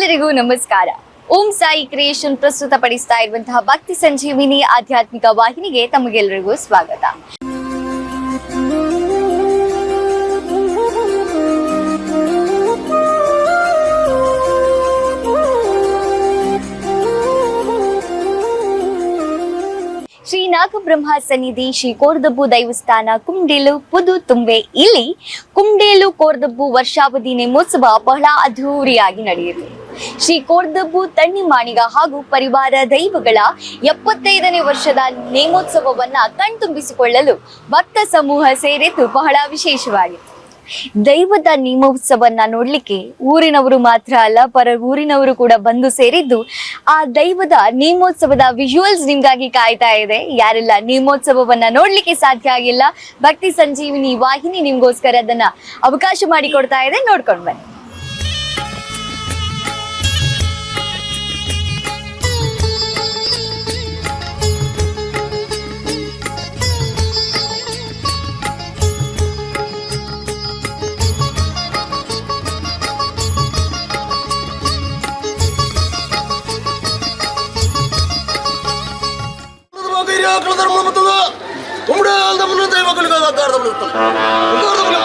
ಎಲ್ಲರಿಗೂ ನಮಸ್ಕಾರ. ಓಂ ಸಾಯಿ ಕ್ರಿಯೇಷನ್ ಪ್ರಸ್ತುತಪಡಿಸ್ತಾ ಇರುವಂತಹ ಭಕ್ತಿ ಸಂಜೀವಿನಿ ಆಧ್ಯಾತ್ಮಿಕ ವಾಹಿನಿಗೆ ತಮಗೆಲ್ಲರಿಗೂ ಸ್ವಾಗತ. ಶ್ರೀ ನಾಗಬ್ರಹ್ಮ ಸನ್ನಿಧಿ, ಶ್ರೀ ಕೋರ್ದಬ್ಬು ದೈವಸ್ಥಾನ, ಕುಂಡೇಲು ಪುದು ತುಂಬೆ. ಇಲ್ಲಿ ಕುಂಡೇಲು ಕೋರ್ದಬ್ಬು ವರ್ಷಾವಧಿ ನೇಮೋತ್ಸವ ಬಹಳ ಅದ್ಧೂರಿಯಾಗಿ ನಡೆಯಿತು. ಶ್ರೀ ಕೋರ್ದಬ್ಬು ತಣ್ಣಿಮಾಣಿಗ ಹಾಗೂ ಪರಿವಾರ ದೈವಗಳ 75ನೇ ವರ್ಷದ ನೇಮೋತ್ಸವವನ್ನ ಕಣ್ತುಂಬಿಸಿಕೊಳ್ಳಲು ಭಕ್ತ ಸಮೂಹ ಸೇರಿದ್ದು ಬಹಳ ವಿಶೇಷವಾಗಿತ್ತು. ದೈವದ ನೇಮೋತ್ಸವನ್ನ ನೋಡ್ಲಿಕ್ಕೆ ಊರಿನವರು ಮಾತ್ರ ಅಲ್ಲ, ಪರ ಊರಿನವರು ಕೂಡ ಬಂದು ಸೇರಿದ್ದು, ಆ ದೈವದ ನೇಮೋತ್ಸವದ ವಿಜುವಲ್ಸ್ ನಿಮ್ಗಾಗಿ ಕಾಯ್ತಾ ಇದೆ. ಯಾರೆಲ್ಲ ನೇಮೋತ್ಸವವನ್ನ ನೋಡ್ಲಿಕ್ಕೆ ಸಾಧ್ಯ ಆಗಿಲ್ಲ, ಭಕ್ತಿ ಸಂಜೀವಿನಿ ವಾಹಿನಿ ನಿಮ್ಗೋಸ್ಕರ ಅದನ್ನ ಅವಕಾಶ ಮಾಡಿಕೊಡ್ತಾ ಇದೆ. ನೋಡ್ಕೊಂಡ್ ಬನ್ನಿ. ಧರ್ಮ.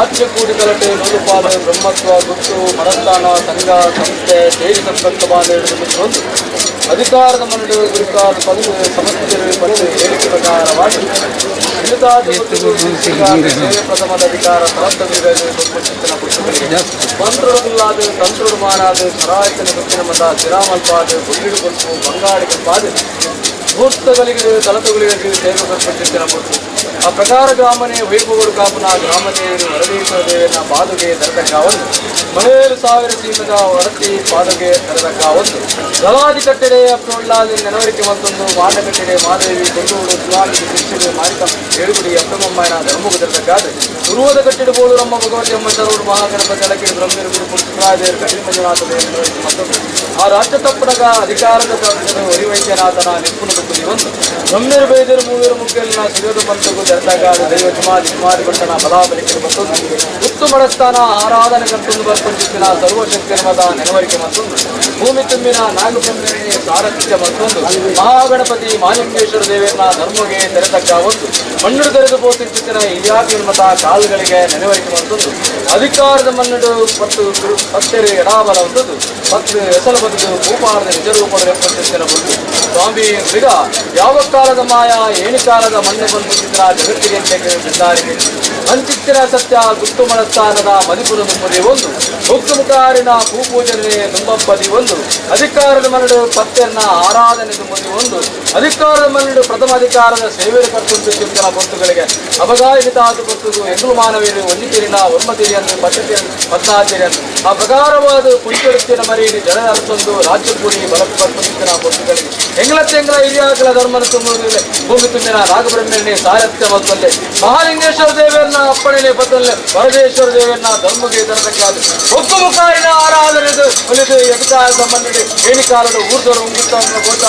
ರಾಜ್ಯ ಕೂಡಿದಲಟೆ ನೂಲುಪಾದ ಬ್ರಹ್ಮತ್ವ ಗುತ್ತು ಮರಸ್ಥಾನ ಸಂಘ ಸಂಸ್ಥೆ ತೇಜ ಸಂಪರ್ಕವಾದ ಒಂದು ಅಧಿಕಾರದ ಮನ್ನಡು ಗುರುಕಾದ ಪದ ಸಮಸ್ಯೆ ಪಡೆದು ಹೇಳಿಕೆ ಪ್ರಕಾರವಾಗಿ ಸೇವೆ ಪ್ರಥಮದ ಅಧಿಕಾರ ಸಮಸ್ತ ಮಂತ್ರರುಲ್ಲಾದ ತಂತ್ರರು ಮಾನಾದ ಸರಾಯತನ ಗುತ್ತಿನ ಮತ ಸಿರಾಮಲ್ಪಾದ ಬುಳ್ಳಿಡು ಕೊಲ್ಪು ಬಂಗಾಡಿಗೆ ಪಾದ ಭೂಸ್ತಗಳಿಗೆ ತಲತುಗಳಿಗೆ ಸೇವೆ ಕೊಲ್ಪಟ್ಟಿನ ಪುಟ್ಟು ಆ ಪ್ರಕಾರ ಗ್ರಾಮನೇ ವೈಭವರು ಕಾಪುನ ಗ್ರಾಮದೇವರು ವರದೀಶ್ವರ ದೇವನ ಪಾದುಗೆ ದರದಕ್ಕಾವೊಂದು ಮನೇಳು ಸಾವಿರ ಸೀಮದ ವರತಿ ಪಾದುಗೆ ದರದಕ್ಕಾವೊಂದು ಜಲಾದಿ ಕಟ್ಟೆಡೆ ಅಪ್ರೋಳ್ಳಾದಿ ನೆನವರಿಕೆ ಮತ್ತೊಂದು ಮಾಟಕಟ್ಟೆಡೆ ಮಾದೇವಿ ಕೊಲ್ಲೂರು ಶಿವಾನಿ ಶಿಕ್ಷೆ ಮಾರಿಕ ಏಳುಗುಡಿ ಅಪ್ಪಮ್ಮಯ್ಯನ ಧರ್ಮಗು ದರದಕ್ಕಾದ ಉರುವದ ಕಟ್ಟೆಡೆ ಬೋಳು ನಮ್ಮ ಭಗವತಿ ಅಮ್ಮ ಸರೋಡು ಮಹಾಗಣಪತಿ ಅಲಕಿಡಿ ಬ್ರಹ್ಮರು ಪುಷ್ಪರಾಜರು ಕಠಿಣ ಮಂಜುನಾಥ ದೇವರ ನೆನವರಿಕೆ ಮತ್ತೊಂದು ಆ ರಾಜ್ಯ ತಪ್ಪನಗ ಅಧಿಕಾರದ ವರಿವೈದ್ಯನಾಥನ ನಿಪುಣ ಬುದ್ಧಿ ಒಂದು ಬ್ರಹ್ಮರು ಬೈದರು ಮೂವರು ಮುಗ್ಗಲಿನ ಸಿಗದು ಪಂಥಗೂ ದರದಕ್ಕಾದ ದೈವ ಜುಮಾದಿ ಜುಮಾದಿ ಭಟ್ಟನ ಬಲಾಬಲಿಕೆ ಮತ್ತೊಂದು ಉತ್ತು ಮಡಸ್ಥಾನ ಆರಾಧನೆ ಕರ್ತೊಂದು ಬರ್ಪಂಚಿತ್ತಿನ ಸರ್ವಶಕ್ತಿನ ಮತ ನೆನವರಿಕೆ ಮತ್ತೊಂದು ಭೂಮಿ ತುಂಬಿನ ನಾಗಬ್ರಹ್ಮಣಿ ಸಾರಥ್ಯ ಮತ್ತೊಂದು ಮಹಾಗಣಪತಿ ಮಾಲಿಂಗೇಶ್ವರ ದೇವರನ್ನ ಧರ್ಮಗೆ ತೆರೆತಕ್ಕ ಒಂದು ಮಣ್ಣು ತೆರೆದು ಪೋತಿಂಚಿತ್ತಿನ ಹಿರಿಯಾಕಿನ ಮತ ಕಾಲುಗಳಿಗೆ ನೆನವರಿಕೆ ಮತ್ತೊಂದು ಅಧಿಕಾರದ ಮನ್ನಡು ಮತ್ತು ಪತ್ತೆರೆ ಎಡಾಬಲ ಒಂದದ್ದು ಮತ್ತು ಹೆಸರು ಬದುಕು ಭೂಪಾರದ ನಿಜರೂಪದ ರೆಪ್ಪಂತಿತ್ತಿನ ಒಂದು ಸ್ವಾಮಿ ಮೃಗ ಯಾವ ಕಾಲದ ಮಾಯ ಏಣಿ ಕಾಲದ ಮಣ್ಣು ಬಂದಿತ್ತಿನ ಜಗತ್ತಿಗೆ ಬಿದ್ದಾರಿಗೆ ಅಂಚಿತ್ತಿನ ಸತ್ಯ ಗುತ್ತು ಮನಸ್ಥಾನದ ಮದಿಪುರ ನುಮ್ಮದಿ ಒಂದು ಮುಕ್ತುಮುಖಾರಿನ ಭೂಪೂಜನೆ ತುಂಬಪ್ಪದಿ ಒಂದು ಅಧಿಕಾರದ ಮರಡು ಪತ್ತೆಯನ್ನ ಆರಾಧನೆ ತುಂಬದಿ ಒಂದು ಅಧಿಕಾರದ ಮರಡು ಪ್ರಥಮ ಅಧಿಕಾರದ ಸೇವೆ ಕರ್ತುಂಟು ಚಿಂತನ ಪೊತ್ತುಗಳಿಗೆ ಅಪಗಾಯಿತಾತು ಪೊತ್ತುದು ಎಂಗ್ಲು ಮಾನವೀರು ಒಂಜಿತೀರಿನ ಒಮ್ಮತೀರಿಯನ್ನು ಪದ್ಧತಿಯನ್ನು ಪದ್ನಾಚರಿಯನ್ನು ಆ ಪ್ರಕಾರವಾದ ಪುಂಚೊಡುತ್ತಿನ ಮರೀಡಿ ಜನರ ಅರಸೊಂದು ರಾಜ್ಯ ಕೂಡಿ ಬಲಕ್ಕೆ ಪರ್ಪಂಚಿನ ಪೊತ್ತುಗಳಿಗೆ ಎಂಗ್ಲ ತೆಂಗ್ಲ ಹಿರಿಯಾಕಲ ಧರ್ಮನ ತುಂಬುವುದಿಲ್ಲ ಭೂಮಿ ತುಂಬಿನ ನಾಗಬ್ರಹ್ಮಣಿ ಸಾರಥ್ಯ ಮತ್ತಲ್ಲೇ ಮಹಾಲಿಂಗೇಶ್ವರ ದೇವರನ್ನ ಅಪ್ಪಣೆ ಬದಲೇ ವರದೇಶ್ವರ ದೇವರನ್ನ ಧರ್ಮಗೆ ತರತಕ್ಕಾದ ಒಕ್ಕುಮುಖಾರಿನ ಆರಾಧನೆದು ಒಲಿದು ಎದುಕಾಲದ ಮನ್ನಡಿ ಏಣಿಕಾಲದ ಊರ್ಧ್ವರು ಉಂಗುತ್ತ ಗೋತ.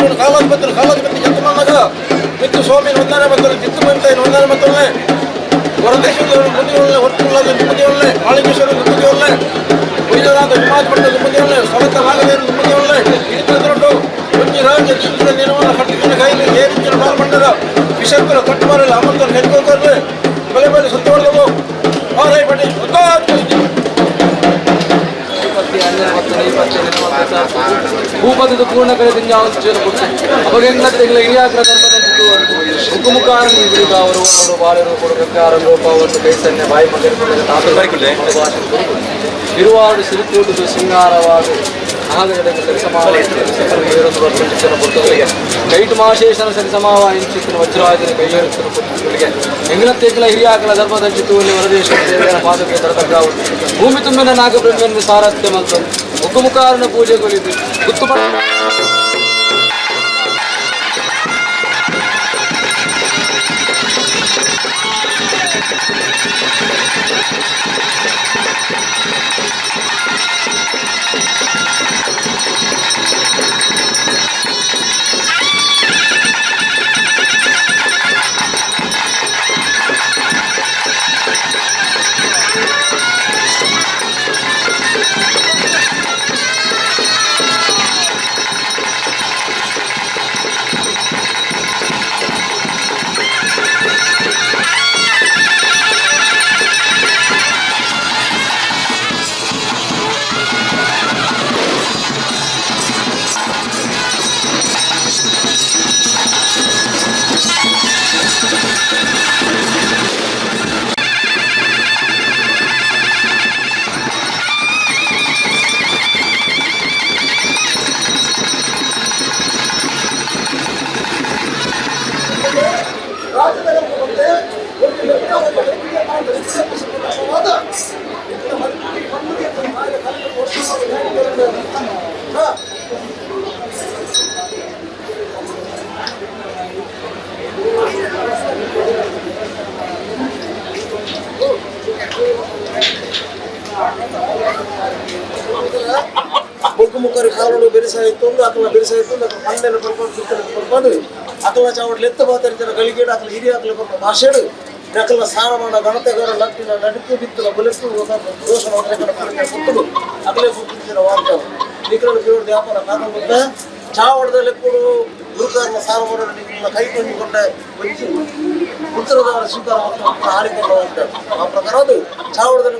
ಕಾಲಾಧಿಪತಿ ಕಾಲಾಧಿಪತಿ ಕಾಲಾಧಿಪತಿ ಎಂತ ಮಿತ್ತು ಸ್ವಾಮಿ ಒಂದಾನೆ ಮಕ್ಕಳು ಚಿತ್ತು ಮಂತ ಒಂದಾನೆ ಮತ್ತೊಳ್ಳೆ ವರದೇಶ್ವರ ಮುಂದಿನ ಹೊರತುಳ್ಳಾದ ನಿಮ್ಮದಿಯೊಳ್ಳೆ ಮಾಳಿಂಗೇಶ್ವರ ನಿಮ್ಮದಿಯೊಳ್ಳೆ ವೈದ್ಯನಾಥ ಹಿಮಾಚಪಟ್ಟ ನಿಮ್ಮದಿಯೊಳ್ಳೆ ಸವತ ನಾಗದೇವರು ನಿಮ್ಮದಿಯೊಳ್ಳೆ ಇಳಿತದೊಡ್ಡು ಒಂಜಿ ರಾಜ್ಯ ಜೀವಿತ ನಿರ್ಮಾಣ ಕಟ್ಟಿನ ಕೈಲಿ ಏರಿಂಚಿನ ಬಾಲ್ಮಂಡದ ವಿಷಂತರ ಕಟ್ಟುಮಾರಲ್ಲ ಅಮೃತ ಕೈಕೋಕರ್ಲೆ ಬೆಲೆ ಬೆಲೆ ಸುತ್ತವರ್ದವು ಆರೈ ಪಟ್ಟಿ ಭೂಪದದ ಪೂರ್ಣ ಕಡೆ ದಿಂಜಾವಂತ ಅಪಗೆಂಗ್ಲತ್ತೆಗಳ ಹಿರಿಯಾಕ್ರ ಧರ್ಮದಂಚಿತು ಹುಕುಮುಖಾರನ್ನು ವಿರುದ್ಧ ಅವರು ಅವರು ಬಾಳಿರು ಕೊಡಬೇಕಾರ ಲೋಪವನ್ನು ಕೈಸನ್ನೆ ಬಾಯಿ ಮಗರು ಇರುವಾರು ಸಿರುಕೂಟದು ಸಿಂಗಾರವಾದ ಆಗಜಡಕ್ಕೆ ಸರಿಸಮಾವ ಪುಸ್ತಕಗಳಿಗೆ ಕೈಟು ಮಾಶೇಷನ ಸರಿಸಮಾವ ಇಂಚಿತ್ತಿನ ವಜ್ರಾಜನ ಕೈಯೇರುತ್ತಿನ ಪುಸ್ತಕಗಳಿಗೆ ಎಂಗ್ಲತ್ತೆಗಳ ಹಿರಿಯಾಕಲ ಧರ್ಮದಂಚಿತು ವರದೇಶ ದೇವರ ಪಾದಕ್ಕೆ ತರತಗ್ಗಾವು ಭೂಮಿ ತುಂಬಿನ ನಾಗಬ್ರಹ್ಮನ್ನು ಸಾರಥ್ಯ ಮತ್ತು ಹುಕುಮುಖಾರನ ಪೂಜೆಗೊಳಿದು ಗುತ್ತು ಮುಖರಿ ಕಾಲೋಡು ಬೆರೆಸಾಯಿತು ಅಕಲ ಬೆರೆಸಾಯಿತು ಪಂದೆನ ಪರ್ಕೊಂಡು ಸುತ್ತಲ ಪರ್ಕೊಂಡು ಅಕಲ ಚಾವಡ್ಲು ಎತ್ತ ಬಾತರಿತರ ಗಳಿಗೇಡು ಅಕಲ ಹಿರಿಯ ಅಕಲ ಪರ್ಪ ಭಾಷೆಡು ನಕಲ ಸಾರಮಾನ ಗಣತೆಗರ ಲಟ್ಟಿನ ನಡುಕು ಬಿತ್ತಲ ಬುಲೆಟ್ಟು ದೋಷ ಪುಟ್ಟುಡು ಅಕಲೇ ಪುಟ್ಟಿನ ವಾರ್ತ ನಿಖರಣ ದೇವ್ರ ವ್ಯಾಪಾರ ಕಾರಣಬದ್ದ ಚಾವಡದ ಲೆಕ್ಕಡು ಗುರುಕಾರನ ಸಾರಮಾನ ನಿಖರಣ ಕೈ ಕೊಂಡ ಒಂಜಿ ಉತ್ತರದವರ ಸ್ವೀಕಾರ ಮತ್ತು ಆರಿಕೊಂಡ ಆ ಪ್ರಕಾರ ಅದು ಚಾವಡದಲ್ಲಿ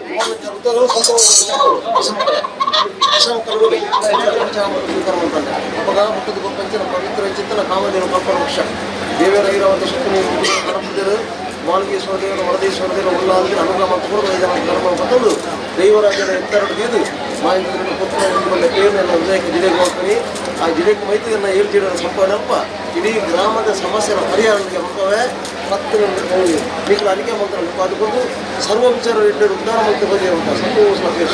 ಅಪಗ ಹುಟ್ಟದ ಪಂಚನ ಪವಿತ್ರ ಚಿತ್ತನ ಕಾಮಧೇನು ಕಲ್ಪವೃಕ್ಷ ದೇವರ ಇರುವಂಥ ಶಕ್ತಿ ಗಣಪತಿರು ಮಾಳಿಗೇಶ್ವರ ದೇವರ ವರದೇಶ್ವರ ದೇವರ ಉಲ್ಲಾಂದ್ರೆ ಅನುಗ್ರಹ ಮತ್ತು ಧರ್ಮ ಬಂದು ದೈವರಾಜನ ಎತ್ತರಡು ದೀದು ಮಾಯಿಂದ್ರ ಪುತ್ರ ಪೇಮೆಲ್ಲ ಉದಯಕ್ಕೆ ಜಿಲ್ಲೆಗೆ ಹೋಗ್ತೀನಿ. ಆ ಜಿಲ್ಲೆಗೆ ಮೈತಿಯನ್ನ ಏಳು ಜಿಲ್ಲೆಯ ಸಂಪಾದನಪ್ಪ ಇಡೀ ಗ್ರಾಮದ ಸಮಸ್ಯೆನ ಪರಿಹಾರಕ್ಕೆ ಮಕ್ಕವೇ ಮತ್ತು ಮೀಕಲ ಅರಿಕೆ ಮಂತ್ರ ಅದಕ್ಕೊಂದು ಸರ್ವ ವಿಚಾರ ಇಟ್ಟರು ಉದ್ಧಾರ ಮಂತ್ರ ಬಗ್ಗೆ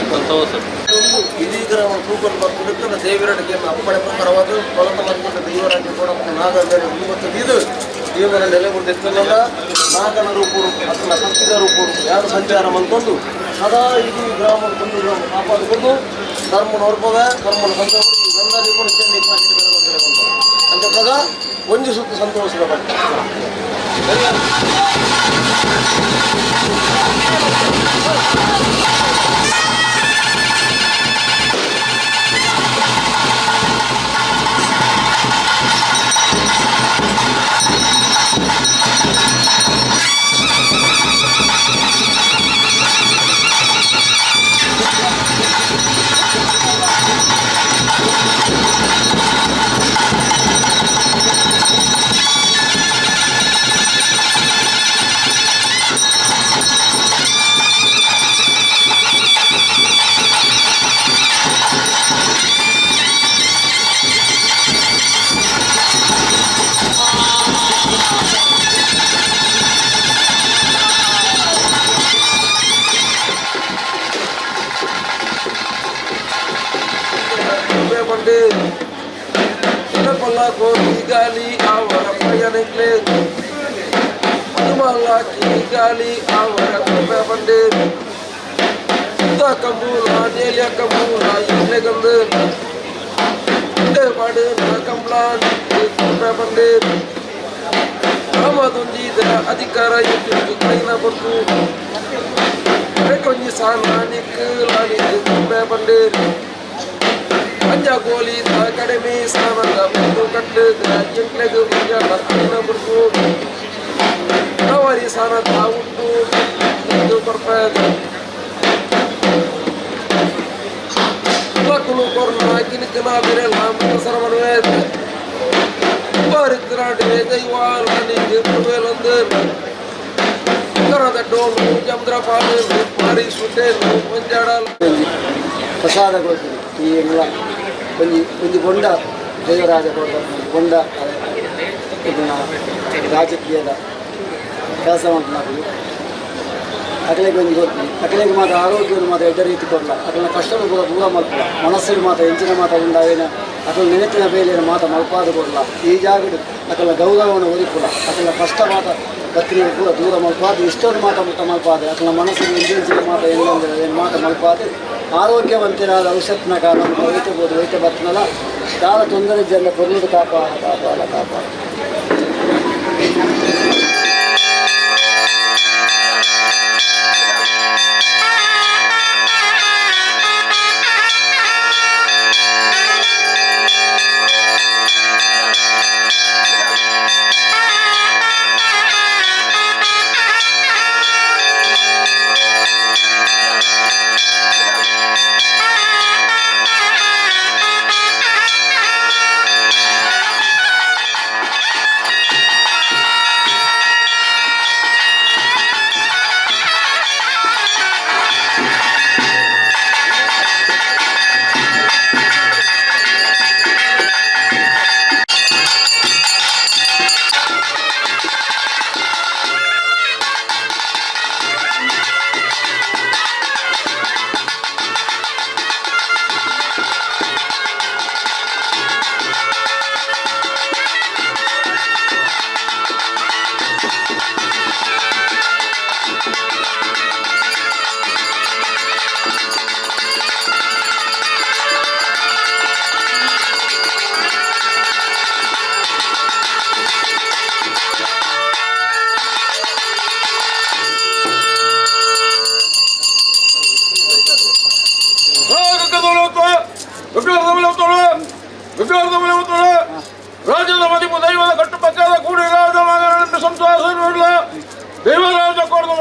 ಸಂತೋಷ. ಒಂದು ಇಡೀ ಗ್ರಾಮ ತೂಕನ್ನು ಬರ್ತಿರುತ್ತೆ ದೇವರಡಿಗೆ ಅಪ್ಪಣೆ ಪ್ರಕಾರವಾದ ಬಲತ ಮಂತ್ರ ದೇವರಾಜ್ಯ ಕೂಡ ನಾಗರ ಇವತ್ತು ಇದು ದೇವರ ನೆಲೆಗೊಂಡಿರ್ತಲ್ಲ ನಾಗನ ರೂಪರು ಅಥವಾ ಸತ್ತಿದ ರೂಪರು ಯಾರು ಸಂಚಾರ ಮಂತೊಂದು ಸದಾ ಇಡೀ ಗ್ರಾಮ ಒಂದು ಗ್ರಾಮ ಕಾಪಾಡಿಕೊಂಡು ಧರ್ಮ ನೋಡ್ಬೋದ ಕರ್ಮನ ಸಂತೋಷ ಅಂಚ ಒಂಜಿ ಸುತ್ತು ಸಂತೋಷದ ಬಗ್ಗೆ. ಪಾಡು ನಾಕಂಬ್ಲ ಬಂಡೆ ರಾಮದೊಂಜಿ ಅಧಿಕಾರ ಕೈನ ಕೊಟ್ಟು ಕೊಂಜಿ ಸಾನಾನಿಕ್ ಲಾನಿಕ್ ಬಂಡೆ ಪಂಜ ಗೋಲಿ ಕಡಿಮೆ ಸಾನದ ಒಂದು ಕಟ್ಟು ಎಂಕ್ಲೆಗ್ ಪಂಜ ಕೈನ ಕೊಡ್ತು ನವರಿ ಸಾನದ ಉಂಟು ಇದು ಕೊರ್ಪ ಮಕ್ಕಳು ಕೊರ್ನ ಕಿನಕನ ಬೆರೆಲ ಸರವಣವೆ ಪ್ರಸಾದ ಕೊಡ್ತೀವಿ ಈ ಎಲ್ಲ ಒಂಜಿ ಒಂಜಿ ಬೊಂಡ ದೇವರಾಜ ಕೊಡ್ದ ಬೊಂಡ ಇದನ್ನ ರಾಜಕೀಯದ ಕೆಲಸ ಮಾಡ್ಕೊಂಡು ಅಕಲೆಗೆ ಒಂಜಿ ಕೊಡ್ತೀನಿ. ಅಕಲೆಗೆ ಮಾತ್ರ ಆರೋಗ್ಯವನ್ನು ಮಾತ್ರ ಎಡ್ಡ ರೀತಿ ಕೊಡಲ, ಅಕಲ್ನ ಕಷ್ಟಗಳು ಕೂಡ ದೂರ ಮಲ್ಪಲ, ಮನಸ್ಸಿಗೆ ಮಾತ್ರ ಎಂಚಿನ ಮಾತ್ರ ಉಂಡಾವೇನ ಅಕಲ್ ನೆನೆತಿನ ಬೇಲೆಯನ್ನು ಮಾತ್ರ ಮಲ್ಪಾದ ಕೊಡಲ. ಈ ಜಾಗಡು ಅಕಲ್ನ ಗೌರವವನ್ನು ಒದಿಪುಲ, ಅಕಲ್ನ ಕಷ್ಟ ಮಾತ್ರ ಬತ್ತಿನ ಕೂಡ ದೂರ ಮಲ್ಪಾದ, ಇಷ್ಟೊಂದು ಮಾತ್ರ ಮುಟ್ಟ ಮಲ್ಪಾದೆ, ಅಕಲ್ನ ಮನಸ್ಸಿಗೆ ಎಂಚಿನ ಮಾತ್ರ ಎಲ್ಲೊಂದು ಏನು ಮಾತ್ರ ಮಲ್ಪಾದೆ ಆರೋಗ್ಯವಂತರಾದ ಔಷಧನ ಕಾಲ ವೈದ್ಯಬೋದು ವೈದ್ಯ ಬತ್ತಿನಲ್ಲ ದಾದ ತೊಂದರೆ ಜನ ಕೊರ್ಲುದು ಕಾಪಾಡ ಕಾಪಾಡ ಕಾಪಾಡ. ರಾಜ್ಯದ ಮದಿಪು ದೈವದ ಕಟ್ಟುಪಕ್ಕದ ಕೂಡಿ ರಾಜ ಸಂತೋಷ ದೇವರಾಜ ಕೊಡದ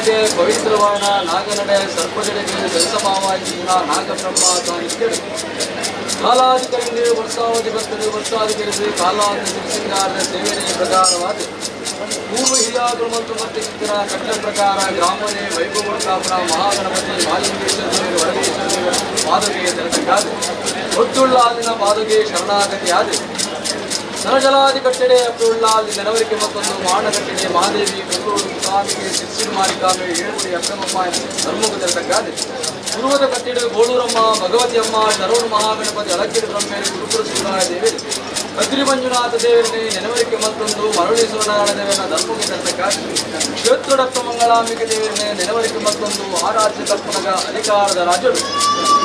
ನಾಗನಡೆ ಪವಿತ್ರವಾದ ನಾಗನಡೆ ಸರ್ಪಜಡೆಗೆ ಸರಿಸಮವಾಗಿದ್ದ ನಾಗಬ್ರಹ್ಮ ಸಾಹಿತ್ಯರು ಕಾಲಾಧಿಕರಿಂದ ವರ್ಷಾವಧಿ ಬರ್ತದೆ ವರ್ಷಾಧಿಕರಿಸಿ ಕಾಲಾದಿ ಸಿಂಗಾರದ ಸೇವೆಯ ಪ್ರಕಾರವಾದ ಪೂರ್ವ ಹಿರಿಯಾದರು ಮತ್ತು ಮತ್ತೆ ಇತರ ಕಟ್ಟಡ ಪ್ರಕಾರ ಗ್ರಾಮನೇ ವೈಭವ ಮಹಾಗಣಪತಿ ಮಾಲಿಂಗೇಶ್ವರ ದೇವರು ವರದೇಶ್ವರ ದೇವರ ಪಾದುಕೆಯ ತೆರತಕ್ಕಾದ ಒತ್ತುಳ್ಳಾದಿನ ಪಾದುಕೆ ಶರಣಾಗತಿಯಾದ ನರಜಲಾದಿ ಕಟ್ಟಡೆ ಅಬ್ದುಳ್ಳಾದಿ ನೆನವರಿಕೆ ಮತ್ತೊಂದು ಮಾಡ ಕಟ್ಟಡೆ ಮಹಾದೇವಿ ಬೆಂಗಳೂರು ಮುಖಾಮಿಗೆ ಸಿರ್ಸಿರು ಮಾರಿಕಾಮೆ ಏಳುಗುಡಿ ಅಕ್ಕಮಮ್ಮ ಧರ್ಮಕ್ಕೆ ತೆರತಕ್ಕಾದ ಪೂರ್ವದ ಕಟ್ಟಡ ಗೋಳೂರಮ್ಮ ಭಗವತಿಯಮ್ಮ ಶರವಣ ಮಹಾಗಣಪತಿ ಅಲಕ್ಕಿರಿ ಬ್ರಹ್ಮೇರಿ ಗುರುಕುಲ ಸುಂದರ ದೇವರು ಕದ್ರಿ ಮಂಜುನಾಥ ದೇವರನ್ನೇ ನೆನವರಿಕೆ ಮತ್ತೊಂದು ಮರಳೀಶ್ವರನಾರಾಯಣ ದೇವರನ್ನ ಧರ್ಮಕ್ಕೆ ತರತಕ್ಕಾದ ಕ್ಷೇತ್ರಡಪ್ಪ ಮಂಗಳಾಂಬಿಕೆ ದೇವರನ್ನೇ ನೆನವರಿಕೆ ಮತ್ತೊಂದು ಆರಾಧ್ಯ ತಪ್ಪನಗ ಅಧಿಕಾರದ ರಾಜರು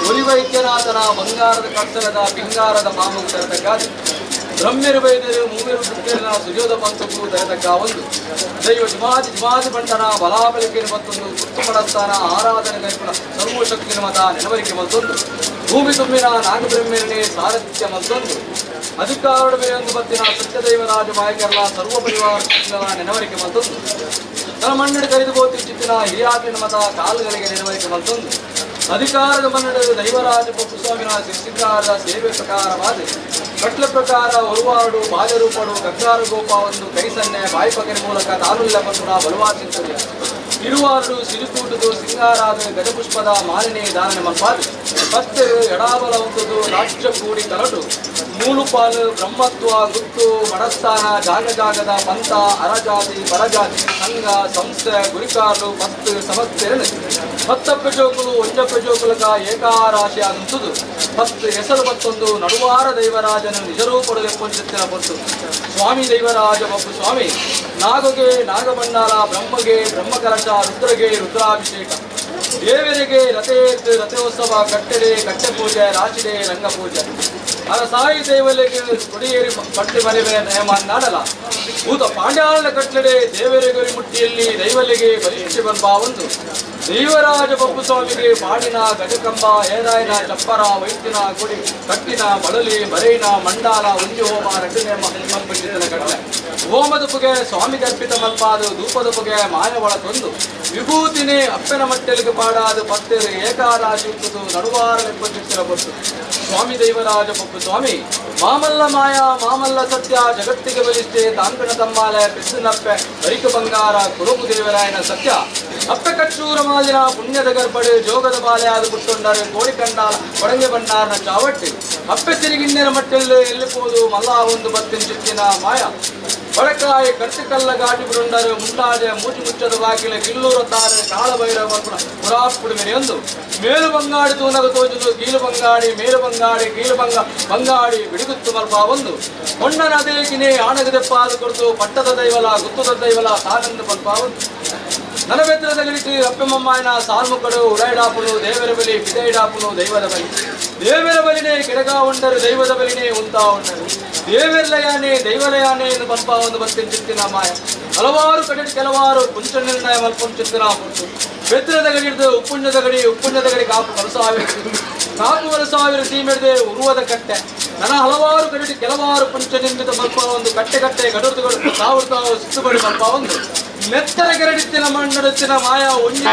ಒಲಿವೈದ್ಯನಾಥನ ಬಂಗಾರದ ಕಡ್ಸಲದ ಪಿಂಗಾರದ ಮಾಮುಗೆ ತರತಕ್ಕಾದ ಬ್ರಹ್ಮ್ಯರು ಬೈದರು ಮೂವರು ಪುತ್ರನ ಸುಜೋದ ಪಂಥಕ್ಕೂ ತರತಕ್ಕ ಒಂದು ದೈವ ಜುಮಾದಿ ಜುಮಾದಿ ಬಂಟನ ಬಲಾಬಲಿಕೆ ಮತ್ತೊಂದು ಗುರ್ತು ಮಡಸ್ತಾನ ಆರಾಧನೆ ಕೈಪುಣ ಸರ್ವಶಕ್ತಿನ ಮತ ನೆನವರಿಕೆ ಮತ್ತೊಂದು ಭೂಮಿ ತುಂಬಿನ ನಾಗಬ್ರಹ್ಮ್ಯರನೇ ಸಾರಥ್ಯ ಮತ್ತೊಂದು ಅಧಿಕಾರೊಡವೆ ಒಂದು ಬತ್ತಿನ ಸತ್ಯದೈವರಾಜ ಮಾಯಕರಲ ಸರ್ವ ಪರಿವಾರ ನೆನವರಿಕೆ ಮತ್ತೊಂದು ತನ್ನ ಮಣ್ಣಡಿ ಕರೆದು ಚಿತ್ತಿನ ಹಿರಿಯಾಟಿನ ಮತ ಕಾಲುಗಳಿಗೆ ನೆನವರಿಕೆ ಮತ್ತೊಂದು ಅಧಿಕಾರದ ಮನ್ನಡ ದೈವರಾಜ ಪಪ್ಪುಸ್ವಾಮಿನ ಸಿದ್ಧಿಕಾರದ ಸೇವೆ ಪ್ರಕಾರವಾದ ಕಟ್ಲ ಪ್ರಕಾರ ಒರುವಾಡು ಬಾಲ್ಯರೂಪಡು ಗಗ್ಗಾರು ಗೋಪ ಒಂದು ಕೈಸನ್ನೆ ಬಾಯಿಪಗರಿ ಮೂಲಕ ತಾನುಲ್ಲ ಪಂಪುನ ಬಲುವಾಸಿಂತದೆ ಇರುವಾರು ಸಿರಿಕೂಟದು ಸಿಂಗಾರಾದ ಗಜಪುಷ್ಪದ ಮಾಲಿನಿ ದಾನನೆ ಮಲ್ಪಾದು ಪತ್ತೆ ಎಡಾಬಲ ಉಂಟುದು ರಾಜ್ಯ ಕೂಡಿ ಕರಟು ಮೂಲುಪಾಲು ಬ್ರಹ್ಮತ್ವ ಗುತ್ತು ಮಡಸ್ಥಾನ ಜಾಗ ಜಾಗದ ಪಂಥ ಅರಜಾತಿ ಪರಜಾತಿ ಸಂಘ ಸಂಸ್ಥೆ ಗುರಿಕಾರರು ಪತ್ತು ಸಮಸ್ಯೆ ಪತ್ತಪ್ಪೆ ಜೋಕುಲು ಒಂಜಪ್ಪೆ ಜೋಕುಲಕ ಏಕಾರಾಶಿ ಆದಂತುದು ಪತ್ತು ಹೆಸರು ಮತ್ತೊಂದು ನಡುವಾರ ದೈವರಾಜನು ನಿಜರೂಪಡು ಪೊತ್ತು ಸ್ವಾಮಿ ದೈವರಾಜ ಬಪ್ಪು ಸ್ವಾಮಿ ನಾಗಗೆ ನಾಗಬಂಡಾರ ಬ್ರಹ್ಮಗೆ ಬ್ರಹ್ಮಕಲಶ ರುದ್ರಗೆ ರುದ್ರಾಭಿಷೇಕ ದೇವರಿಗೆ ರಥೇತ್ ರಥೋತ್ಸವ ಕಟ್ಟಡೆ ಕಟ್ಟೆ ಪೂಜೆ ರಾಶಿಡೆ ರಂಗಪೂಜೆ ಅರಸಾಯಿ ದೇವಲಿಗೆ ಕೊಡಿಯೇರಿ ಪಟ್ಟಿ ಮನೆವೆ ನಯಮ ನಾಡಲ ಭೂತ ಪಾಂಡ್ಯಾಳನ ಕಟ್ಟಡೆ ದೇವರಿಗುರಿ ಮುಟ್ಟಿಯಲ್ಲಿ ದೈವಲಿಗೆ ಬಲಿಷ್ಠ ಬಂಬ ಒಂದು ದೈವರಾಜ ಬಪ್ಪು ಸ್ವಾಮಿಗೆ ಪಾಡಿನ ಗಜಕಂಬ ಏರಾಯನ ಚಪ್ಪರ ವೈದ್ಯನ ಗುಡಿ ಕಟ್ಟಿನ ಬಳಲಿ ಮರೈನ ಮಂಡಾಲ ಒಂಜಿ ಹೋಮ ರಡ್ಡು ನೇಮ ಪಂಪಿಸಿದನ ಕಟ್ಟಲೆ ಹೋಮದ ಪುಗೆ ಸ್ವಾಮಿಗೆ ಅರ್ಪಿತ ಮಲ್ಪಾದು ಧೂಪದ ಪುಗೆ ಮಾಯವಳ ತಂದು ವಿಭೂತಿನೇ ಅಪ್ಪನ ಮಟ್ಟೆಲಿಗೆ ಪಾಡಾದು ಪತ್ತೆರು ಏಕಾರಾಶಿ ಉತ್ತುದು ನಡುವಾರ ನೆಪ್ಪಚಿತ್ತಿರ ಬೊಟ್ಟು ಸ್ವಾಮಿ ದೈವರಾಜ ಬಪ್ಪು ಸ್ವಾಮಿ ಮಾಮಲ್ಲ ಮಾಯ ಮಾಮಲ್ಲ ಸತ್ಯ ಜಗತ್ತಿಗೆ ಬಲಿಷ್ಠೆ ತಾಂಕಣ ತಮ್ಮಾಲೆ ಪಿಸ್ಸಿನಪ್ಪೆ ಬರಿಕ ಬಂಗಾರ ಕುರುಬು ದೇವರಾಯನ ಸತ್ಯ ಅಪ್ಪೆ ಕಚ್ಚೂರ ಮಾಲಿನ ಪುಣ್ಯದ ಗರ್ಭಡೆ ಜೋಗದ ಬಾಲೆ ಆದ ಪುಟ್ಟೊಂಡರೆ ಕೋಡಿ ಕಂಡಾಲ ಕೊಡಂಗೆ ಬಂಡಾರನ ಚಾವಟ್ಟಿ ಅಪ್ಪೆ ಸಿರಿಗಿಣ್ಣೆರ ಮಟ್ಟೆಲ್ಲು ಎಲ್ಲಿಪೋದು ಮಲ್ಲ ಒಂದು ಬತ್ತಿನ ಚಿತ್ತಿನ ಮಾಯ ಬಡಕಾಯಿ ಕರ್ತಿಕಲ್ಲ ಗಾಟಿ ಬಿಡುಂಡರು ಮುಂಡಾಜೆ ಮೂಚು ಮುಚ್ಚದ ಬಾಗಿಲ ಕಿಲ್ಲೂರ ತಾರೆ ಕಾಳಭೈರವ ಪುರಾಪುಡು ಮೆರೆಯೊಂದು ಮೇಲು ಬಂಗಾಡಿ ತೂನಗ ತೋಜುದು ಕೀಲು ಬಂಗಾಡಿ ಮೇಲು ಬಂಗಾಡಿ ಕೀಲು ಬಂಗ ಬಂಗಾಡಿ ಬಿಡಿಗುತ್ತು ಮಲ್ಪ ಒಂದು ಹೊಣ್ಣನ ಅದೇಕಿನೇ ಆಣಗದೆಪ್ಪಾದ ಕೊಡ್ತು ಪಟ್ಟದ ದೈವಲ ಗುತ್ತದ ದೈವಲ ತಾನಂದು ಪಲ್ಪ ಒಂದು ನನಬೆತ್ತರದಗಲಿಟ್ಟು ಅಪ್ಪೆಮ್ಮಮ್ಮಾಯನ ಸಾಲ್ಮುಕ್ಕಡು ಉಡೈಡಾಪುನು ದೇವರ ಬಲಿ ಪಿದೈಡಾಪುನು ದೈವದ ಬಲಿ ದೇವರ ಬಲಿನೇ ಕೆಡಗ ಉಂಡರು ದೈವದ ಬಲಿನೇ ಉಂತಾ ಉಂಡರು ದೇವರ್ಲಯಾನೆ ದೈವಲಯಾನೆ ಎಂದು ಪಲ್ಪ ಒಂದು ಬತ್ತಿನ ಚಿತ್ತಿನ ಮಾಯ ಹಲವಾರು ಕಡೆ ಕೆಲವಾರು ಪುಂಚ ನಿರ್ಣಯ ಮಲ್ಪಂ ಚಿತ್ತಿನ ಪುಟ್ಟು ಬೆತ್ತರದ ಗಡಿಡ್ದು ಉಪ್ಪುಂಜದ ಗಡಿ ಉಪ್ಪುಂಜದ ಗಡಿ ಕಾಪು ಕಲಸಾವಿರ ಕಾಪು ವಲಸಾವಿರ ಸೀಮೆಡ್ದೆ ಉರುವದ ಕಟ್ಟೆ ನನ್ನ ಹಲವಾರು ಕಡೆ ಕೆಲವಾರು ಪುಂಚ ನಿರ್ಮಿತ ಮಲ್ಪ ಒಂದು ಕಟ್ಟೆ ಕಟ್ಟೆ ಗಡುತ್ತುಗಳು ತಾವು ತಾವು ಸುತ್ತುಬಡಿ ಮಲ್ಪ ಒಂದು ಮೆತ್ತರ ಗರಡಿತ್ತಿನ ಮಣ್ಣಡುತ್ತಿನ ಮಾಯಾ ಒಂಜಿ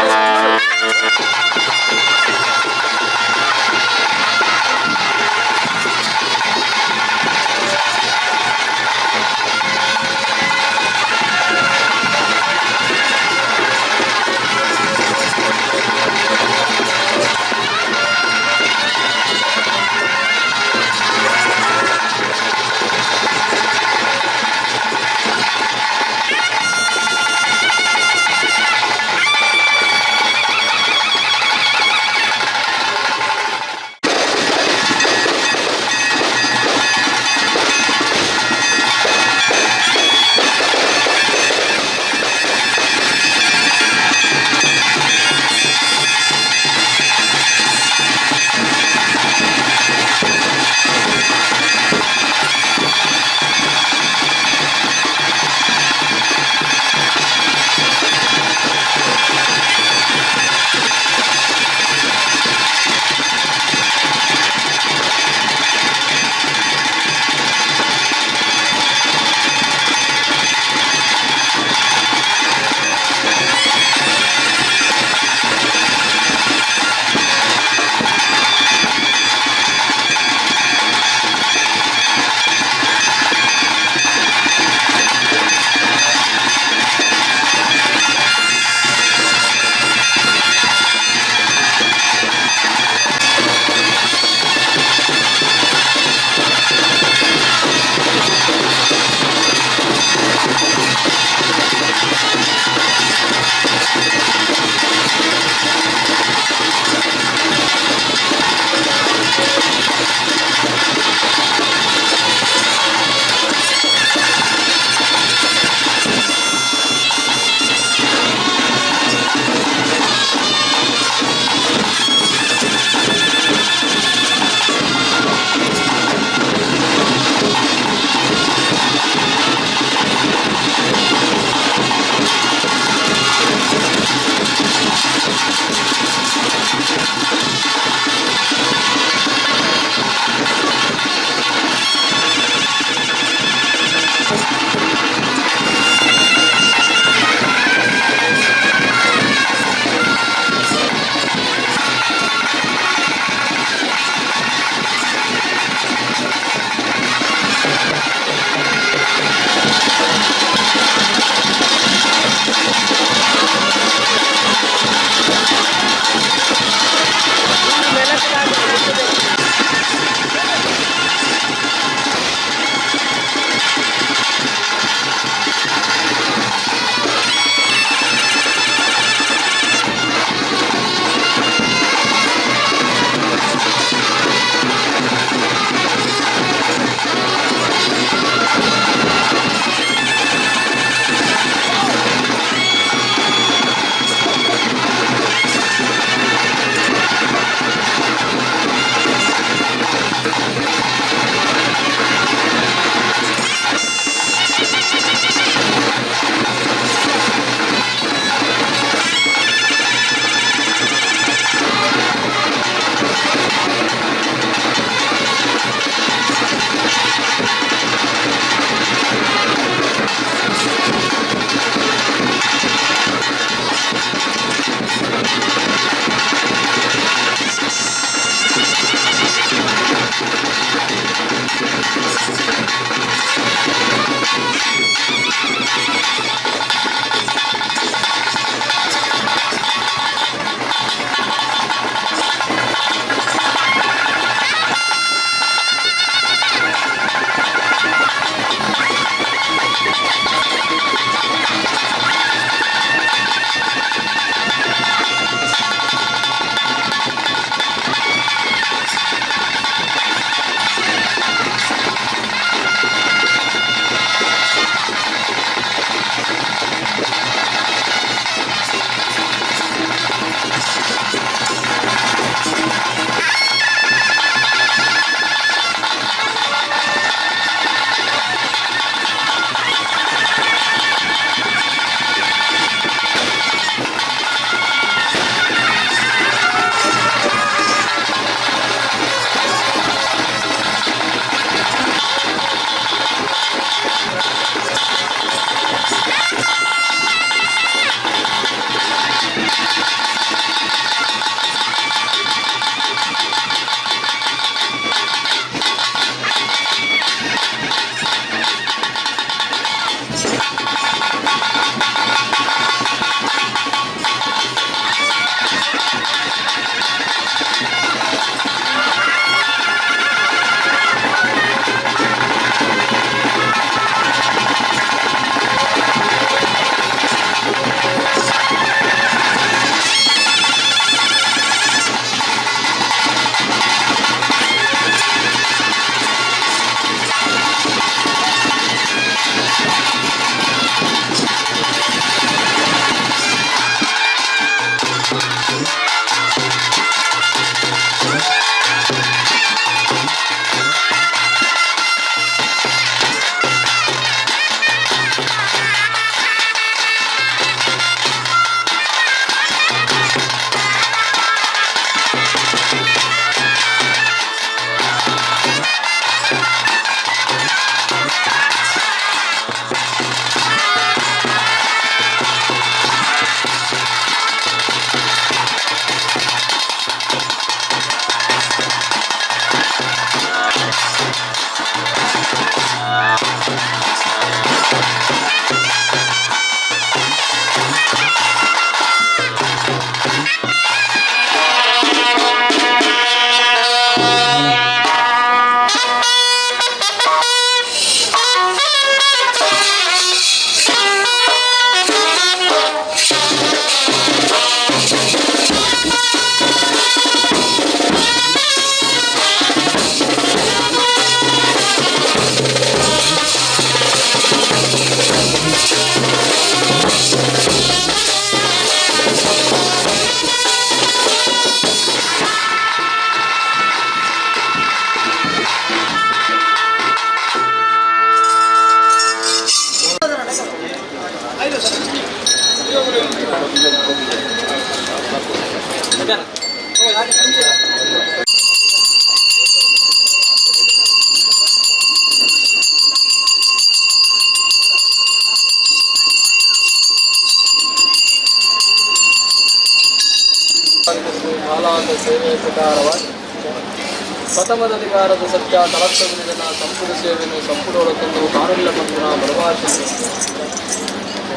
ಪ್ರಥಮದ ಅಧಿಕಾರದ ಸತ್ಯ ತಲತ್ತಗುಲಿಗನ ಸಂಪುಟ ಸೇವೆಯನ್ನು ಸಂಪುಟೊಳಕೊಂದು ಕಾನುಲ್ಲ ಬಂಧುನ ಬಲವಾಶಿ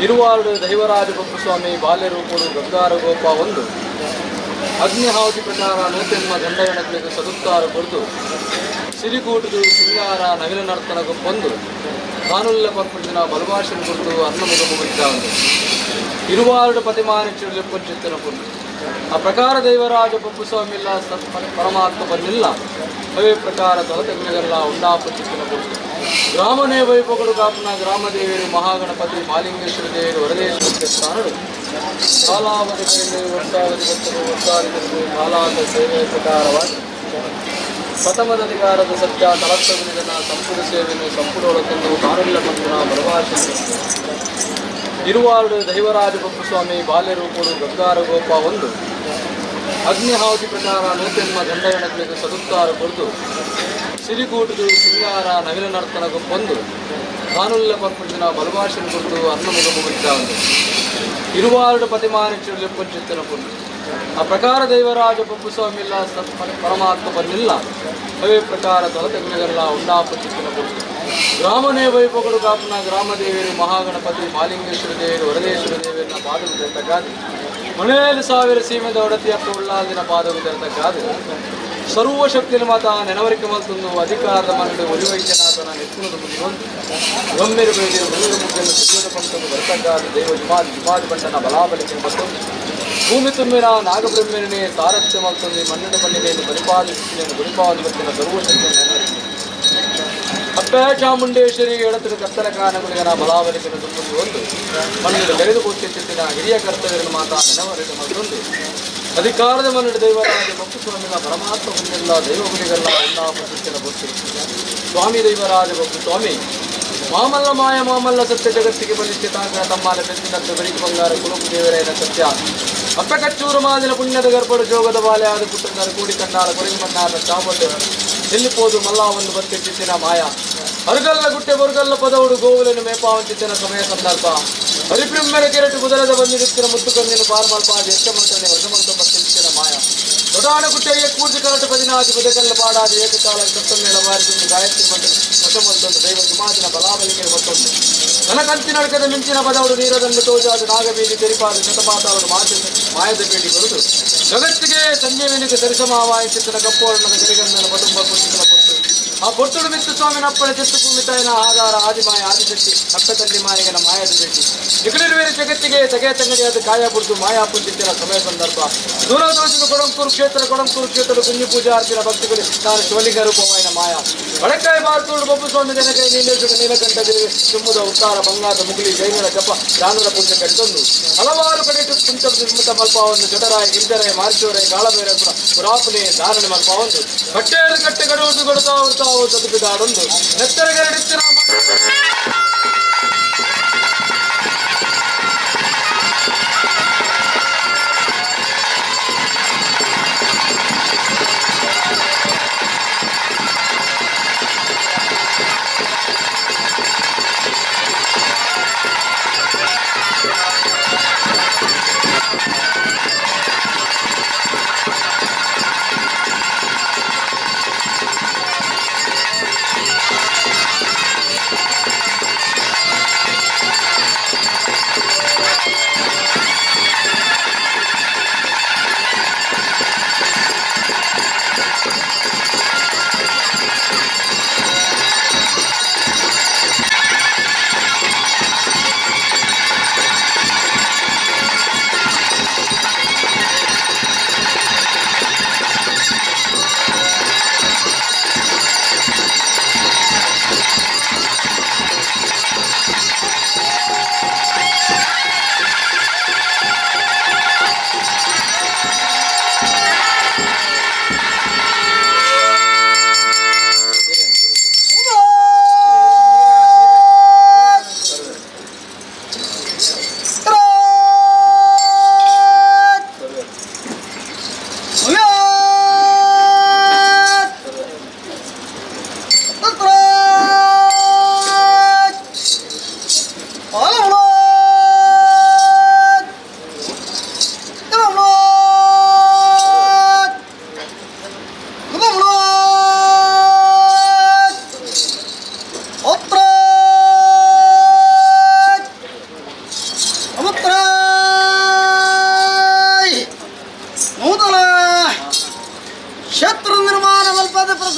ಇರುವಾರುಡು ದೈವರಾಜ ಬಪ್ಪುಸ್ವಾಮಿ ಬಾಲ್ಯರೂಪುಡು ಗಂಗಾರ ಗೋಪ ಒಂದು ಅಗ್ನಿಹಾವತಿ ಪ್ರಕಾರ ನೂತೆನ್ಮ ಗಂಡಗಣಗಳಿಗೆ ಸದುತ್ತಾರ ಕೊಡ್ದು ಸಿರಿಗೂಟದು ಸಿಂಗಾರ ನವಿಲ ನರ್ತನ ಗೊಪ್ಪೊಂದು ಕಾನುಲ್ಲ ಪರ್ಪುಜಿನ ಬಲಭಾಷೆನ ಕುರಿತು ಅನ್ನಮುಗ ಮುಗಿದ್ದ ಇರುವಾರುಡು ಪತಿಮಾನಿ ಚಿರುಲೆಪ್ಪಂಚಿತ್ತನ ಪುಣ್ಯ ಆ ಪ್ರಕಾರ ದೈವರಾಜ ಬಪ್ಪುಸ್ವಾಮಿಲ್ಲ ಪರಮಾತ್ಮ ಬನ್ನಿಲ್ಲ ಅವೇ ಪ್ರಕಾರ ತೊಲತೆಗಳೆಲ್ಲ ಉಂಡಾಪ ಚಿತ್ತನ ಪುಣ್ಯ ಗ್ರಾಮನೇ ವೈಭವಗಳು ಕಾಪುನ ಗ್ರಾಮದೇವಿಯರು ಮಹಾಗಣಪತಿ ಮಾಲಿಂಗೇಶ್ವರ ದೇವರು ವರದೇಶ್ವರ ಸ್ಥಾನರು ಕಾಲಾವಧಿ ಕೈಲಿ ವರ್ಷಾವಧಿ ಭಕ್ತರು ವರ್ಷಾಧಿಪತಿಗಳು ಕಾಲಾದ ಸೇವೆಯ ಪ್ರಕಾರವಾಗಿ ಪ್ರಥಮದ ಅಧಿಕಾರದ ಸತ್ಯ ತಲತ್ತಗುಲಿಗನ ಸಂಪುಟ ಸೇವೆಯನ್ನು ಸಂಪುಟೊಳಕೊಂದು ಕಾನುಲ್ಲ ಬಂಧುನ ಬಲಭಾಷೆ ಇರುವಾರುಡು ದೈವರಾಜ ಬಪ್ಪುಸ್ವಾಮಿ ಬಾಲ್ಯರೂಪುಡು ಗಂಗಾರ ಗೋಪ ಒಂದು ಅಗ್ನಿಹಾವತಿ ಪ್ರಕಾರ ನೂತೆನ್ಮ ಗಂಡಗಣಗಳಿಗೆ ಸದುತ್ತಾರ ಕೊಡ್ದು ಸಿರಿಗೂಟದು ಸಿಂಗಾರ ನವಿಲ ನರ್ತನ ಗೊಪ್ಪೊಂದು ಕಾನುಲ್ಲ ಪರ್ಪುಜಿನ ಬಲಭಾಷೆನ ಕುರಿತು ಅನ್ನಮುಗ ಮುಗಿದ್ದ ಇರುವಾರುಡು ಪತಿಮಾನಿ ಚಿರುಲೆಪ್ಪಂಚಿತ್ತನ ಪುಣ್ಯ ಆ ಪ್ರಕಾರ ದೈವರಾಜ ಬಪ್ಪುಸ್ವಾಮಿಲ್ಲ ಪರಮಾತ್ಮ ಬನ್ನಿಲ್ಲ ಅವೇ ಪ್ರಕಾರ ತೊಲತೆಗಳೆಲ್ಲ ಉಂಡಾಪ ಚಿತ್ತನ ಪುಣ್ಯ ಗ್ರಾಮನೇ ವೈಭವಗಳು ಕಾಪುನ ಗ್ರಾಮದೇವಿಯರು ಮಹಾಗಣಪತಿ ಮಾಲಿಂಗೇಶ್ವರ ದೇವರು ವರದೇಶ್ವರ ದೇವಿಯರನ್ನ ಪಾದವು ತೆರೆತಕ್ಕಾದ ಮನೆಯಲ್ಲಿ ಸಾವಿರ ಸೀಮೆದ ಒಡತಿ ಅಪ್ಪ ಉಳ್ಳಾದಿನ ಪಾದವು ತೆರೆತಕ್ಕಾದ ಸರ್ವಶಕ್ತಿನ ಮಾತ ನೆನವರಿಕೆ ಮಲ್ತೊಂದು ಅಧಿಕಾರದ ಮನಡು ಒಲಿವೈದ್ಯನಾಥನ ನೆಕ್ಕುನದ ಮುಗಿಯೊಂದು ಗಮ್ಮೆರು ಬೇಡಿಯ ಮುಗಿಲು ಮುಗ್ಗಲು ಸುಜೋದ ಪಂಕ್ತನ್ನು ಬರ್ತಕ್ಕಾದ ದೈವ ಜುಮಾದಿ ಜುಮಾದಿ ಬಂಡನ ಬಲಾಬಲಿಕೆ ಮತ್ತೊಂದು ಭೂಮಿ ತುಂಬಿನ ನಾಗಬ್ರಹ್ಮನೇ ಸಾರಥ್ಯ ಮಲ್ತೊಂದು ಮಣ್ಣಿನ ಮಣ್ಣಿನೆಯನ್ನು ಪರಿಪಾಲಿಸುತ್ತೇನೆ ಗುರಿಪಾಲು ಬತ್ತಿನ ಸರ್ವಶಕ್ತಿಯ ನೆನವರಿಕೆ ಅಪ್ಪೆ ಚಾಮುಂಡೇಶ್ವರಿ ಎಡತಿರು ಕತ್ತಲ ಕಾನಗುಳಿಗನ ಬಲಾಬಲಿಕೆನ ತುಂಬುದು ಒಂದು ಮಣ್ಣಿನ ಬೆಳೆದು ಕೂತಿತ್ತಿನ ಹಿರಿಯ ಕರ್ತವ್ಯರನ್ನು ಮಾತಾ ನೆನವರಿಕೆ ಮತ್ತೊಂದು ಅಧಿಕಾರದ ಮನ್ನಡ ದೈವರಾಜ ಬಪ್ಪುಸ್ವಾಮಿನ ಪರಮಾತ್ಮ ಬಂದಿಲ್ಲ ದೈವಗುಳಿಗೆಲ್ಲ ಉನ್ನಾಪತಿನ ಬೊತ್ತು ಸ್ವಾಮಿ ದೈವರಾಜ ಬಪ್ಪು ಸ್ವಾಮಿ ಮಾಮಲ್ಲ ಮಾಯ ಮಾಮಲ್ಲ ಸತ್ಯ ಜಗತ್ತಿಗೆ ಬಲಿಷ್ಠ ತಾಂಗ ತಮ್ಮಾಲ ಬೆಂದಿನಂತ ಬೆರಿಕು ಬಂಗಾರ ಕುಲುಕು ದೇವರೇನ ಸತ್ಯ ಅಪ್ಪ ಕಚ್ಚೂರು ಮಾದಿನ ಪುಣ್ಯದ ಗರ್ಭಡು ಜೋಗದ ಬಾಲೆ ಆದ ಪುಟ್ಟಂದರ ಕೂಡಿ ಕಂಡಾಲ ಕೊರಗಿ ಮಣ್ಣಾದ ಚಾಮುಂಡ ಎಲ್ಲಿಪೋದು ಮಲ್ಲಾವನ್ನು ಬತ್ತಿಟ್ಟಿನ ಮಾಯ ಅರುಗಲ್ಲ ಗುಟ್ಟೆ ಬರುಗಲ್ಲ ಪದವುಡು ಗೋವುలను ಮೇಪಾವಂತಿತ್ತಿನ ಸಮಯ ಸಂದರ್ಭ ಹರಿಬ್ರಹ್ಮನ ಕೆರಟು ಕುದರದ ಬಂದಿರುತ್ತಿನ ಮುತ್ತು ಕಂದಿನ ಪಾರ್ಮಲ್ಪಾದ ಎಷ್ಟಮಂತನೆ ವಶಮಂತ ಬತ್ತಿಟ್ಟಿನ ಮಾಯ ದೊಡ್ಡಾಣ ಗುಟ್ಟೆಗೆ ಕೂರ್ಜಿ ಕರಟು ಪದಿನಾದಿ ಬದಕಲ್ಲ ಪಾಡಾದ ಏಕಕಾಲ ಸತ್ತಮೇಳ ಬಾರಿಸಿದ್ದು ಗಾಯತ್ರಿ ಮಂತ್ರ ವಶಮಂತೊಂದು ದೈವ ಜುಮಾದಿನ ಬಲಾಬಲಿಕೆ ಮತ್ತೊಂದು ನನಕಂತಿನಡಕದ ಮಿಂಚಿನ ಪದವರು ನೀರದಂಡು ತೋಜಾದ ನಾಗಬೀದಿ ತೆರಿಪಾದ ಶತಪಾತಾವರು ಮಾತು ಮಾಯದ ಬೇಡಿ ಬರುದು ಜಗತ್ತಿಗೆ ಸಂಜೀವಿನಿಗೆ ಸರಿಸಮವಾಯಿಸಿದ್ದನ ಕಪ್ಪೋರ್ಣದ ಗಿರಿಗಂಧನ ಪಟುಂಬ ಪುಟ್ಟಿನ ಪೊಟ್ಟು ಆ ಪೊಟ್ಟುಡು ಮಿತ್ತು ಸ್ವಾಮಿನಪ್ಪಳ ಚಿತ್ತು ಭೂಮಿ ತಾಯಿನ ಆಧಾರ ಆದಿಮಾಯ ಆದಿಶಕ್ತಿ ಅಪ್ಪ ತಲ್ಲಿ ಮಾಯಗನ ಮಾಯದ ಭೇಟಿ ನಿಖಲಿರುವೇರು ಜಗತ್ತಿಗೆ ತಗೆಯ ತಂಗಡಿಯಾದ ಕಾಯ ಬುಡ್ದು ಮಾಯಾ ಪುಂಜಿತ್ತಿನ ಸಮಯ ಸಂದರ್ಭ ದೂರದೋಷದ ಕೊಡಂಕೂರು ಕ್ಷೇತ್ರ ಕೊಡಂಕೂರು ಕ್ಷೇತ್ರದ ಕುಂಜಿ ಪೂಜಾರ್ತಿನ ಭಕ್ತಿಗಳು ತಾನು ಶಿವಲಿಂಗ ರೂಪವಾಯಿನ ಮಾಯ ಬಡಕಾಯಿ ಬಾರ್ತೂರು ಬೊಬ್ಬು ಸ್ವಾಮಿ ಜನಕೈ ನೀಲೇಶ್ವರ ನೀಲಕಂಠ ದೇವಿ ತುಂಬುದ ಉತ್ತಾರ ಬಂಗಾರದ ಮುಗುಲಿ ಜೈನರ ಜಪ ದಾನದ ಪೂಜೆ ಕಟ್ಟೊಂದು ಹಲವಾರು ಕಡೆ ಕುಂಚ ನಿರ್ಮಿತ ಮಲ್ಪಾವನ್ನು ಜಡರಾಯ ಗಿರಿಜರಾಯ ಮಾರ್ಚೋರಾಯ ಗಾಳಭೈರಪುರ ಪುರಾಪನೆ ಧಾರಣೆ ಮಲ್ಪಾವೊಂದು ಕಟ್ಟೇರು ಕಟ್ಟೆ ಕಡುವುದು ಕೊಡುತ್ತಾವು ತಾವು ತದುಪಿದಾಡೊಂದು ನೆತ್ತರಗರಡಿತ್ತಿನ ಿ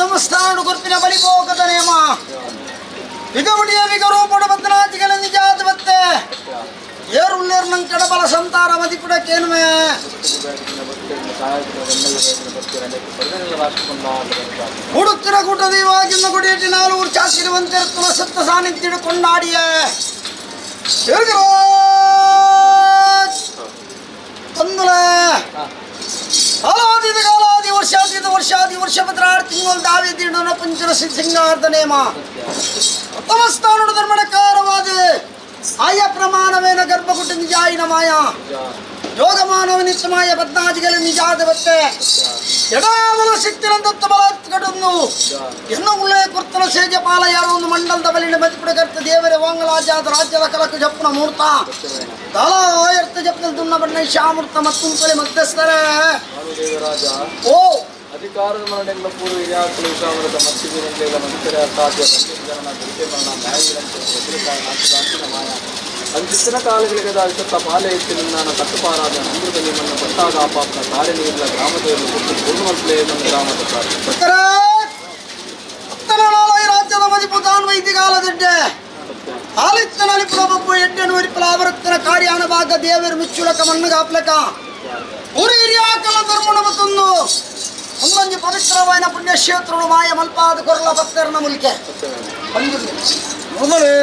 ಪ್ರಥಮ ಸ್ಥಾನ ಕೊರ್ಪಿನ ಬಲಿಭೋಗದ ನೇಮ ವಿಗಮುಡಿಯ ವಿಗರೂಪಡ ಬದ್ನಾಜಿಗಳ ನಿಜಾದ ಬತ್ತೆ ಏರುಳ್ಳೇರು ನಂಗೆ ಕಡಬಲ ಸಂತಾರ ಮದಿಪುಡ ಕೇನುವೆ ಉಡುತ್ತಿರ ಕೂಟ ದೈವಾಗಿಂದ ಗುಡಿಯಟಿ ನಾಲ್ವರು ಚಾಸಿರುವಂತೆ ಸತ್ತ ಸಾನ್ನಿಧ್ಯ ಕೊಂಡಾಡಿಯ ತಂದುಲ ಕಾಲಾತೀತ ಕಾಲಾದಿ ವರ್ಷಾತೀತ ವರ್ಷಾದಿ ವರ್ಷ ಪತ್ರಾರ್ ತಿಂಗಳು ದಾವಿ ದಿಡನ ಪಂಚನ ಸಿಂಗಾರ್ದ ನೇಮ ಉತ್ತಮ ಸ್ಥಾನದ ಧರ್ಮಡಕಾರವಾದ ಆಯ ಪ್ರಮಾಣವೇನ ಗರ್ಭಗುಟ್ಟ ನಿಜಾಯಿನ ಮಾಯ ಯೋಗಮಾನವ ನಿತ್ಯಮಾಯ ಬದ್ನಾಜಿಗಳ ನಿಜಾದ ಬತ್ತೆ ಎಡಾಮಲ ಶಕ್ತಿರಂದತ್ತ ಬಲ ಕಡುಂದು ಎನ್ನ ಉಳ್ಳೆ ಕುರ್ತನ ಸೇಜ ಪಾಲ ಯಾರೋ ಒಂದು ಮಂಡಲದ ಬಲಿನ ಮದಿಪುಡ ಕರ್ತ ದೇವರೇ ವಾಂಗಲಾಜಾದ ರಾಜ್ಯದ ಕಲಕು ಜಪ್ಪನ ಮೂರ್ತ ದಾಲಾಯರ್ಥ ಜಪ್ಪನ ದುನ್ನ ಬಣ್ಣ ಶಾಮೂರ್ತ ಮತ್ತುಂತಲೆ ಮಧ್ಯಸ್ಥರೇ ದೇವರಾಜ ಓ ಅಧಿಕಾರದ ಮರಣೆಗಳ ಪೂರ್ವ ಹಿರಿಯಾಕಲು ವಿಷಾಮೃತ ಮತ್ತಿಗೆ ಮನುಷ್ಯರ ಸಾಧ್ಯ ಜನನ ದುರಿಕೆ ಮರಣ ನ್ಯಾಯವಿರಂತೆ ನಾಶದಾಂತಿನ ಮಾಯ ಅಂಚಿತ್ತಿನ ಕಾಲಗಳಿಗೆ ದಾವಿಸತ್ತ ಪಾಲೆ ಇತ್ತು ನಿನ್ನ ಕಟ್ಟುಪಾರಾದ ಅಮೃತ ನಿಮ್ಮನ್ನು ಪಟ್ಟಾದ ಆಪಾಪ್ನ ಕಾರ್ಯ ನೀರಿನ ಗ್ರಾಮದೇವರು ಕೊಟ್ಟು ಪೂರ್ಣಮಲ್ಪಲೇ ನಮ್ಮ ಗ್ರಾಮದ ಉತ್ತರ ರಾಜ್ಯದ ಮದಿಪು ತಾನ್ ವೈದ್ಯಕಾಲದಿಡ್ಡೆ ಆಲಿತ್ತನ ಅಲಿಪುಲ ಬೊಬ್ಬು ಎಡ್ಡೆನು ಒರಿಪುಲ ಆವರ್ತನ ಕಾರ್ಯಾನ ಭಾಗ ದೇವರು ಮಿಚ್ಚುಲಕ ಮಣ್ಣುಗಾಪ್ಲಕ ಊರು ಹಿರಿಯಾಕಲ ಧರ್ಮಣ ಮತ್ತೊಂದು ಒಂದೊಂದು ಪವಿತ್ರವಾದ ಪುಣ್ಯಕ್ಷೇತ್ರಗಳು ಮಾಯ ಮಲ್ಪಾದ ಕೊರಲ ಭಕ್ತರನ ಮುಲ್ಕೆ ಮೊದಲೇ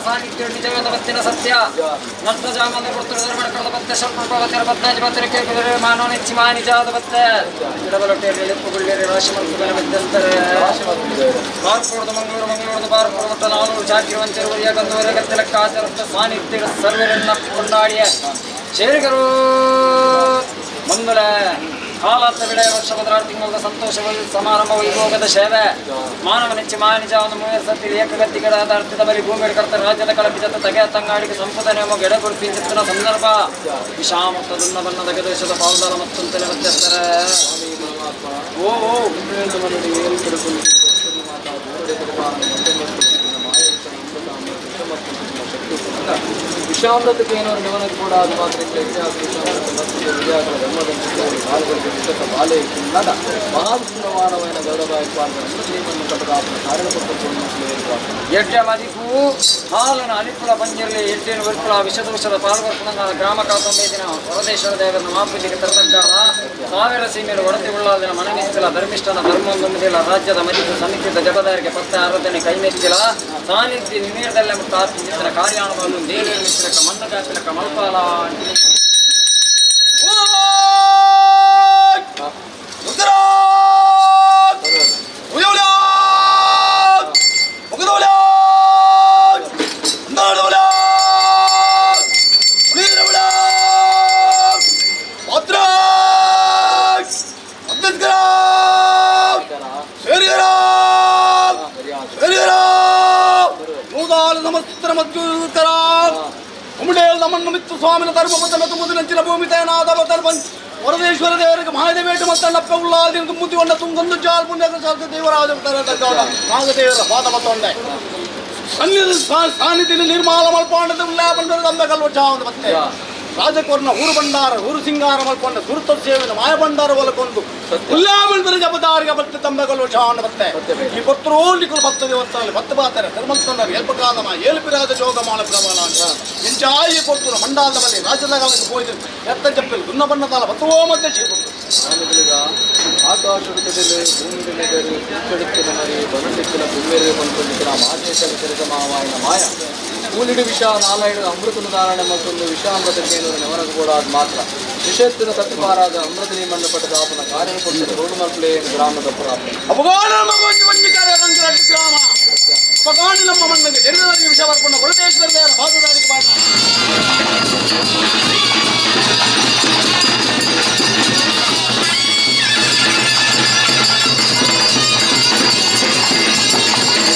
ಸಾನ್ನಿಧ್ಯ ನಿಜವಾದ ಬತ್ತಿನ ಸತ್ಯ ನಷ್ಟ ಜಾಮಂದ ಪುತ್ರ ಬತ್ತೆ ಸ್ವಲ್ಪ ಬತ್ತರ ಬತ್ತರ ಕೇಳಿದರೆ ಮಾನವ ನೆಚ್ಚಿ ಮಾ ನಿಜಾದ ಬತ್ತೆ ಗಿಡಬಲೊಟ್ಟೆಯಲ್ಲಿ ಎಪ್ಪುಗುಳ್ಳೇರಿ ರಾಶಿ ಮಲ್ಪುಗಳ ಮಧ್ಯಸ್ಥರೇ ಬಾರ್ಕೋಡ್ದು ಮಂಗಳೂರು ಮಂಗಳೂರು ಬಾರ್ಕೋಡ್ ನಾನೂರು ಚಾಕಿರು ವಂಚರು ವರಿಯ ಗಂಧವರ ಗದ್ದಲಕ್ಕ ಆಚರತ್ತ ಸಾನ್ನಿಧ್ಯ ಸರ್ವರನ್ನ ಕೊಂಡಾಡಿಯ ಶೇರಿಗರು ಮಂದಲ ಕಾಲಾಂತ ಬಿಡ ವರ್ಷ ಭದ್ರಾರು ತಿಂಗಳ ಸಂತೋಷ ಸಮಾರಂಭ ವೈಭೋಗದ ಸೇವೆ ಮಾನವ ನೆಚ್ಚಿ ಮಾನಿಜ ಒಂದು ಮೂವರ ಸತಿ ಏಕಗತಿಗಳಾದ ಅರ್ಥದ ಬಲಿ ಭೂಮಿ ಕರ್ತ ರಾಜ್ಯದ ಕಳಪಿಜತ ತಗೆ ತಂಗಾಡಿಗೆ ಸಂಪದ ನೇಮ ಗೆಡಗುರು ಪಿಂಚಿತ್ತಿನ ಸಂದರ್ಭ ವಿಷಾಮುಕ್ತ ದುನ್ನ ಬಣ್ಣದ ಗದೇಶದ ಪಾಲ್ದಾರ ಮತ್ತೊಂತಲೆ ಮಧ್ಯಸ್ಥರ ಓ ಓ ವಿಷಾಮೃತಕ್ಕೆ ಏನೋ ನಿವನಕ್ಕೆ ಕೂಡ ಅದು ಮಾತ್ರ ಬಾಲೆ ನಟ ಮಹಾವಿಷ್ಣುವಾನವೈನ ಗೌರವ ಎಡ್ಡೆ ಮದಿಪು ಹಾಲನ ಅಲಿಪುಲ ಪಂಜಿರ್ಲಿ ಎಡ್ಡೆನು ವಿರ್ಪುಲ ವಿಷದೋಷದ ಪಾಲ್ಗೊರ್ಪುಣ ಗ್ರಾಮ ಕಾತೊಂಬೈದಿನ ಹೊರದೇಶದ ದೇವರನ್ನ ಮಾಪೂಜೆಗೆ ತರತಗ್ಗಾಲ ಸಾವಿರ ಸೀಮೆಯಲ್ಲಿ ಒಡತಿ ಉಳ್ಳಾದಿನ ಮನನಿಚ್ಚಲ ಧರ್ಮಿಷ್ಠನ ಧರ್ಮೊಂದಿಲ್ಲ ರಾಜ್ಯದ ಮದಿಪು ಸಮಿತಿದ ಜಬದಾರಿಗೆ ಪತ್ತೆ ಆರಾಧನೆ ಕೈಮೆಚ್ಚಿಲ ಸಾನ್ನಿಧ್ಯ ನಿಮೇರದಲ್ಲೇ ಮತ್ತು ಆತ್ಮಚಿತ್ರ ಕಾರ್ಯಾನುಭವ ದೇವಿಯ ಮಿಶ್ರಕ ಮಣ್ಣಗಾತಿಲಕ ಮಲ್ಪಾಲ ಸ್ವಾಮಿನ ಧರ್ಮ ಮುದಿನಂಚಿನ ಭೂಮಿ ತಯನಾದ ವರದೇಶ್ವರ ದೇವರಿಗೆ ಮಹಾದೇವೇಟು ಮತ್ತಣ್ಣಪ್ಪ ಉಳ್ಳಾದಿನ ಮುದ್ದಿಕೊಂಡ ತುಂಗೊಂದು ಜಾಲ್ ಪುಣ್ಯ ದೇವರಾಜ ನಾಗದೇವರ ಪಾದ ಮತ್ತೊಂಡೆ ಸನ್ನಿಧಿ ಸಾನ್ನಿಧ್ಯ ನಿರ್ಮಾಲ ಮಲ್ಪಾಂಡದ ಉಲ್ಲಾಪಂಡ ತಂಬೆ ಕಲ್ವಚಾವಂದ ಮತ್ತೆ ರಾಜಕೋರ್ನ ಊರು ಭಂಡಾರ ಊರು ಸಿಂಗಾರ ಮಲ್ಕೊಂಡ ಸುರುತ ಸೇವಿನ ಮಾಯ ಭಂಡಾರ ಒಲಕೊಂದು ಉಲ್ಲಾಬಂದರೆ ಜಬದಾರಿಗೆ ಬತ್ತೆ ತಂಬೆ ಕಲ್ವಚಾವಂಡ ಮತ್ತೆ ಈ ಪತ್ರೋ ನಿಕುಲು ಭಕ್ತ ದೇವಸ್ಥಾನ ಭಕ್ತ ಬಾತಾರೆ ಧರ್ಮಸ್ಥಾನ ಎಲ್ಪಕಾಲಮ ಏಲ್ಪಿರಾದ ಜೋಗಮಾನ ಪ್ರಮಾಣ ಇಂಚಾಯಿ ಕೊಡ್ತರು ಮಂಡಾಲದ ಬಲ್ಲಿ ರಾಜ್ಯದ ಕಾಲಕ್ಕೆ ಹೋಯ್ತು ಎತ್ತ ಜಪ್ಪಲ್ ಗುನ್ನ ಬಣ್ಣದಾಲ ಬತ್ತವೋ ಮತ್ತೆ ಚೀಪುತ್ತು ಸ್ವಾಮಿಗಳಿಗ ಆಕಾಶದಲ್ಲಿ ಭೂಮಿಯಲ್ಲಿ ಕುಚ್ಚಡುತ್ತಿನ ಮರಿ ಬನಟಿಕ್ಕಿನ ಕುಮ್ಮೇರಿ ಬಂಕೊಂಡಿತ್ತಿನ ಮಾಜೇಶನ ಚರಿತ ಮಾವಾಯಿನ ಮಾಯ ಕೂಲಿಡು ವಿಷ ನಾಲಾಯಣ ಅಮೃತನು ಧಾರಣೆ ಮತ್ತೊಂದು ವಿಷಾಮೃತಕ್ಕೇನು ನೆವನದು ಕೂಡ ಅದು ಮಾತ್ರ ವಿಷಯತ್ತಿನ ತತ್ತುಪಾರಾದ ಅಮೃತ ನಿಮ್ಮನ್ನು ಪಡೆದ ಆತನ ಕಾರ್ಯ ಕೊಟ್ಟು ರೋಡುಮಲ್ಪಲೆ ಗ್ರಾಮದ ಪುರಾತನ ಅಪಗಾನ ಗ್ರಾಮ ಅಪಗಾನ ನಮ್ಮ ಮಣ್ಣಿಗೆ ಜನರಿಗೆ ವಿಷ ಬರ್ಕೊಂಡ ಹೊರದೇಶ್ವರ ದೇವರ ಪಾದದಾರಿಗೆ ಪಾಠ Thank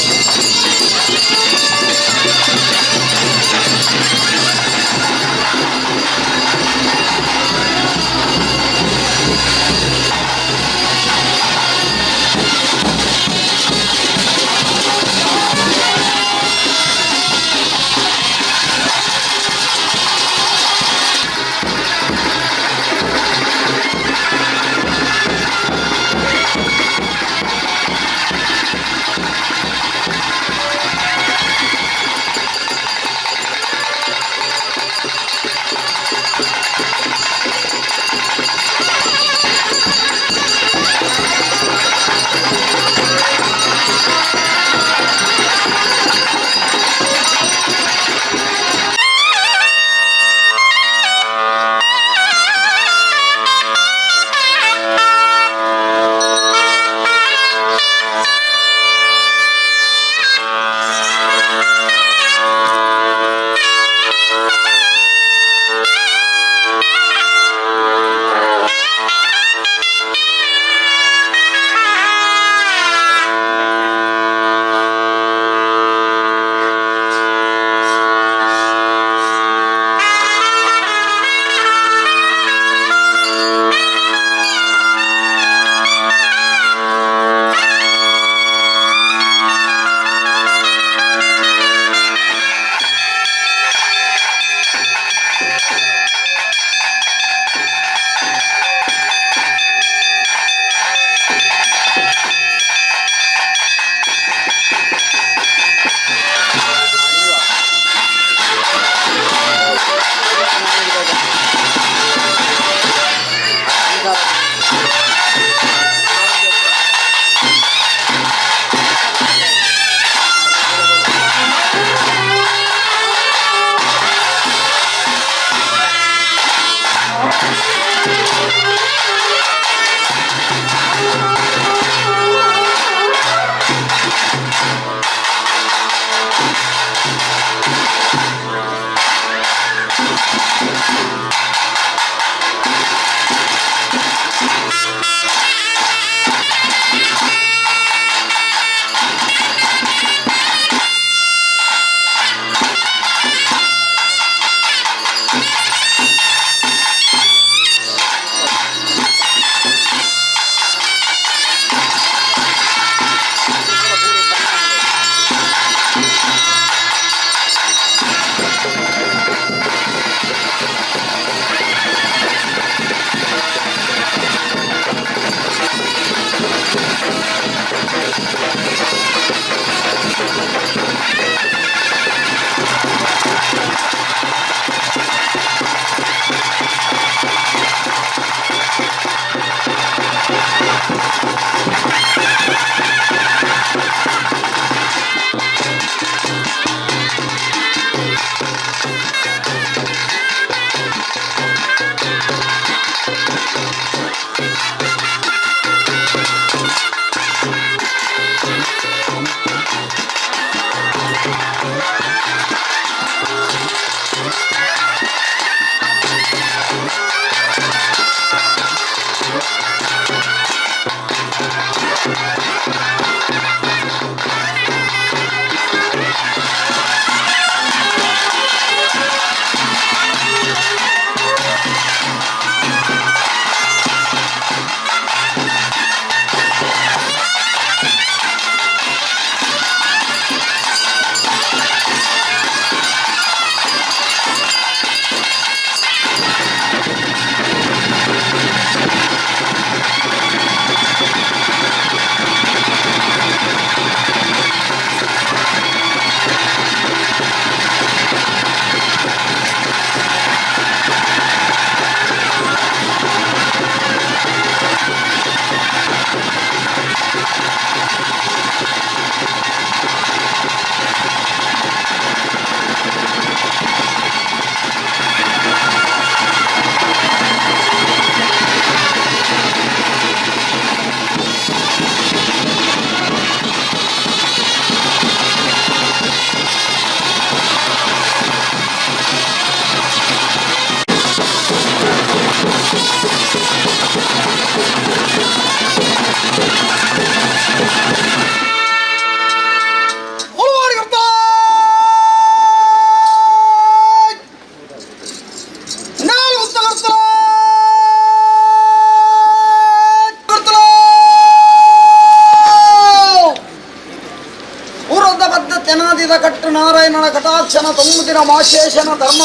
ತಿರುಪತಿದ ಕಟ್ಟು ನಾರಾಯಣನ ಕಟಾಕ್ಷನ ತುಂಬುದಿನ ಮಾಶೇಷನ ಧರ್ಮ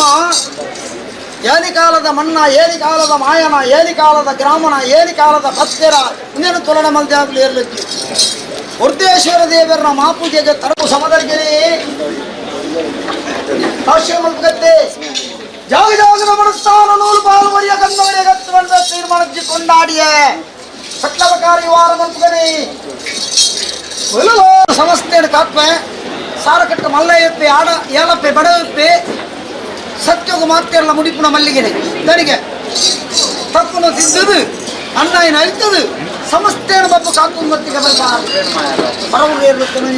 ಏಲಿಕಾಲದ ಮಣ್ಣ ಏಲಿಕಾಲದ ಮಾಯನ ಏಲಿಕಾಲದ ಗ್ರಾಮನ ಏಲಿಕಾಲದ ಭಕ್ತರ ಮುಂದಿನ ತುಲನ ಮಲ್ದಾಗ್ಲಿ ಇರ್ಲಿಕ್ಕೆ ವೃದ್ಧೇಶ್ವರ ದೇವರನ ಮಾಪೂಜೆಗೆ ತರಪು ಸಮದರ್ಗಿರಿ ಆಶ್ರಮಲ್ಪಗತ್ತೆ ಜಾಗ ಜಾಗದ ಮನಸ್ಥಾನ ನೂಲು ಪಾಲು ವರಿಯ ಕನ್ನವರಿಯ ಗತ್ತುವಂತ ತೀರ್ಮಾನಕ್ಕೆ ಕೊಂಡಾಡಿಯೇ ಸಟ್ಲವಕಾರಿ ವಾರ ಮಲ್ಪಗನೆ ಸಮಸ್ತೆಯನ್ನು ಕಾತ್ಮೆ ಸಾರಕಟ್ಟ ಮಲ್ಲಯ್ಯಪ್ಪೆ ಆಡ ಏಲಪ್ಪೆ ಬಡವಪ್ಪೆ ಸತ್ಯೋಗ ಮಾತೆಲ್ಲ ಮುಡಿಪುನ ಮಲ್ಲಿಗೆನೆ ತನಿಗೆ ತಪ್ಪುನ ತಿದ್ದದು ಅನ್ನಾಯಿನ ಅಳಿತದು ಸಮಸ್ತೇನ ಬಬ್ಬ ಕಾತು ಮತ್ತಿಗೆ ಬರವು ಏರ್ಲುತ್ತನೆ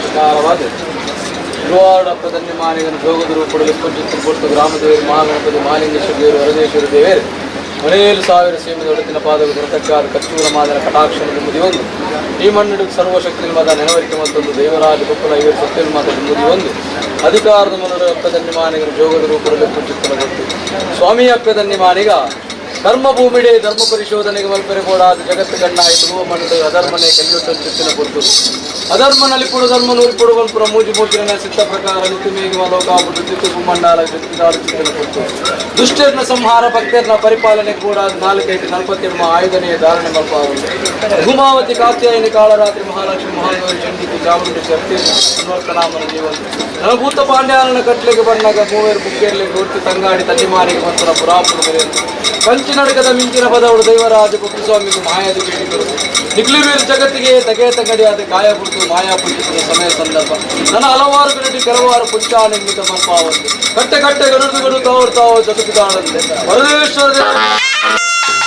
ಪ್ರಕಾರವಾದ ಗುರುವಾರಪ್ಪ ಧನ್ಯಮಾನಿಗನು ಜೋಗದರು ಕೊಡಲು ಪಂಚಿತ್ತು ಗ್ರಾಮದೇವರು ಮಹಾಗಣಪತಿ ಮಹಾಲಿಂಗೇಶ್ವರ ದೇವರು ವರದೇಶ್ವರ ದೇವರು ಮನೆಯಲು ಸಾವಿರ ಸೀಮೆದ ಒಳತಿನ ಪಾದವು ದೊರತಕ್ಕಾದ ಕಚ್ಚೂರ ಮಾದನ ಕಟಾಕ್ಷನ ಮುದಿಯೊಂದು ಈ ಮಣ್ಣಿಡು ಸರ್ವಶಕ್ತಿ ಮಾದ ನೆನವರಿಕೆ ಮತ್ತೊಂದು ದೇವರಾಜ ಕೊಪ್ಪಲ ಐವರು ಸತ್ಯನ ಮಾತ ಮುದಿಯೊಂದು ಅಧಿಕಾರದ ಮನರು ಅಪ್ಪ ಧನ್ಯಮಾನಿಗನು ಜೋಗದರು ಕೊಡಲು ಪಂಚಿತ್ತನ ಗೊತ್ತು ಸ್ವಾಮಿ ಅಪ್ಪ ಧನ್ಯಮಾನಿಗ ಕರ್ಮಭೂಮಿಡೆ ಧರ್ಮ ಪರಿಶೋಧನೆಗೆ ಮಲ್ಪೆರೆ ಕೋಡಾದ ಜಗತ್ತು ಕಣ್ಣಾಯಿತು ಮಣ್ಣು ಅಧರ್ಮನೆ ಕೈಯೊಟ್ಟಂಚಿತ್ತಿನ ಪೊರ್ತು ಅಧರ್ಮನಲ್ಲಿ ಪುಡು ಧರ್ಮ ನೂರಿಪುಡು ಮಲ್ಪುರ ಮೂಜಿ ಮೂರ್ತಿನ ಸಿದ್ಧ ಪ್ರಕಾರ ನಿತ್ಯಮೇಘ ಲೋಕಾಬುಡು ಚಿತ್ತು ಕುಮ್ಮಂಡಾಲ ಚಿತ್ತಿದಾಳು ಚಿತ್ತಿನ ಪೊರ್ತು ದುಷ್ಟರ್ನ ಸಂಹಾರ ಭಕ್ತರ್ನ ಪರಿಪಾಲನೆ ಕೂಡ ನಾಲ್ಕೈದು ನಲವತ್ತೆರಡು ಆಯುಧನೆಯ ಧಾರಣೆ ಮಲ್ಪಾವುಂಡು ಧೂಮಾವತಿ ಕಾತ್ಯಾಯನಿ ಕಾಳರಾತ್ರಿ ಮಹಾಲಕ್ಷ್ಮಿ ಮಹಾಗೌರಿ ಚಂಡಿಗೆ ಚಾಮುಂಡಿ ಶಕ್ತಿ ಅನ್ವರ್ತನಾಮನ ಜೀವನ ನನಭೂತ ಪಾಂಡ್ಯಾನನ ಕಟ್ಲೆಗೆ ಬಣ್ಣಗ ಮೂವೇರು ಬುಕ್ಕೇರ್ಲಿ ಗುರ್ತು ತಂಗಾಡಿ ತನ್ನಿಮಾರಿಗೆ ಮಂತ್ರ ಪುರಾಪುರ ಮೆರೆಯಂತು ಕಂಚಿನಡಕದ ಮಿಂಚಿನ ಪದವರು ದೈವರಾಜ ಪುಟ್ಟಸ್ವಾಮಿಗೂ ಮಾಯಾದಿ ಬೇಡಿದರು ನಿಕ್ಲಿವೀರ್ ಜಗತ್ತಿಗೆ ತಗೆ ತಂಗಡಿಯಾದ ಕಾಯ ಪುಟ್ಟು ಮಾಯಾ ಪುಟ್ಟಿಸಿದ ಸಮಯ ಸಂದರ್ಭ ನನ್ನ ಹಲವಾರು ಗರಡಿ ಕೆಲವಾರು ಪುಟ್ಟ ನಿರ್ಮಿತ ಮಲ್ಪಾವಂತೆ ಕಟ್ಟೆ ಕಟ್ಟೆ ಗರುಡುಗಳು ತಾವು ತಾವು ಜಗತ್ತಿದಾಳಂತೆ ಪರಮೇಶ್ವರ ದೇವ-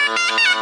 ಠಠಠಠ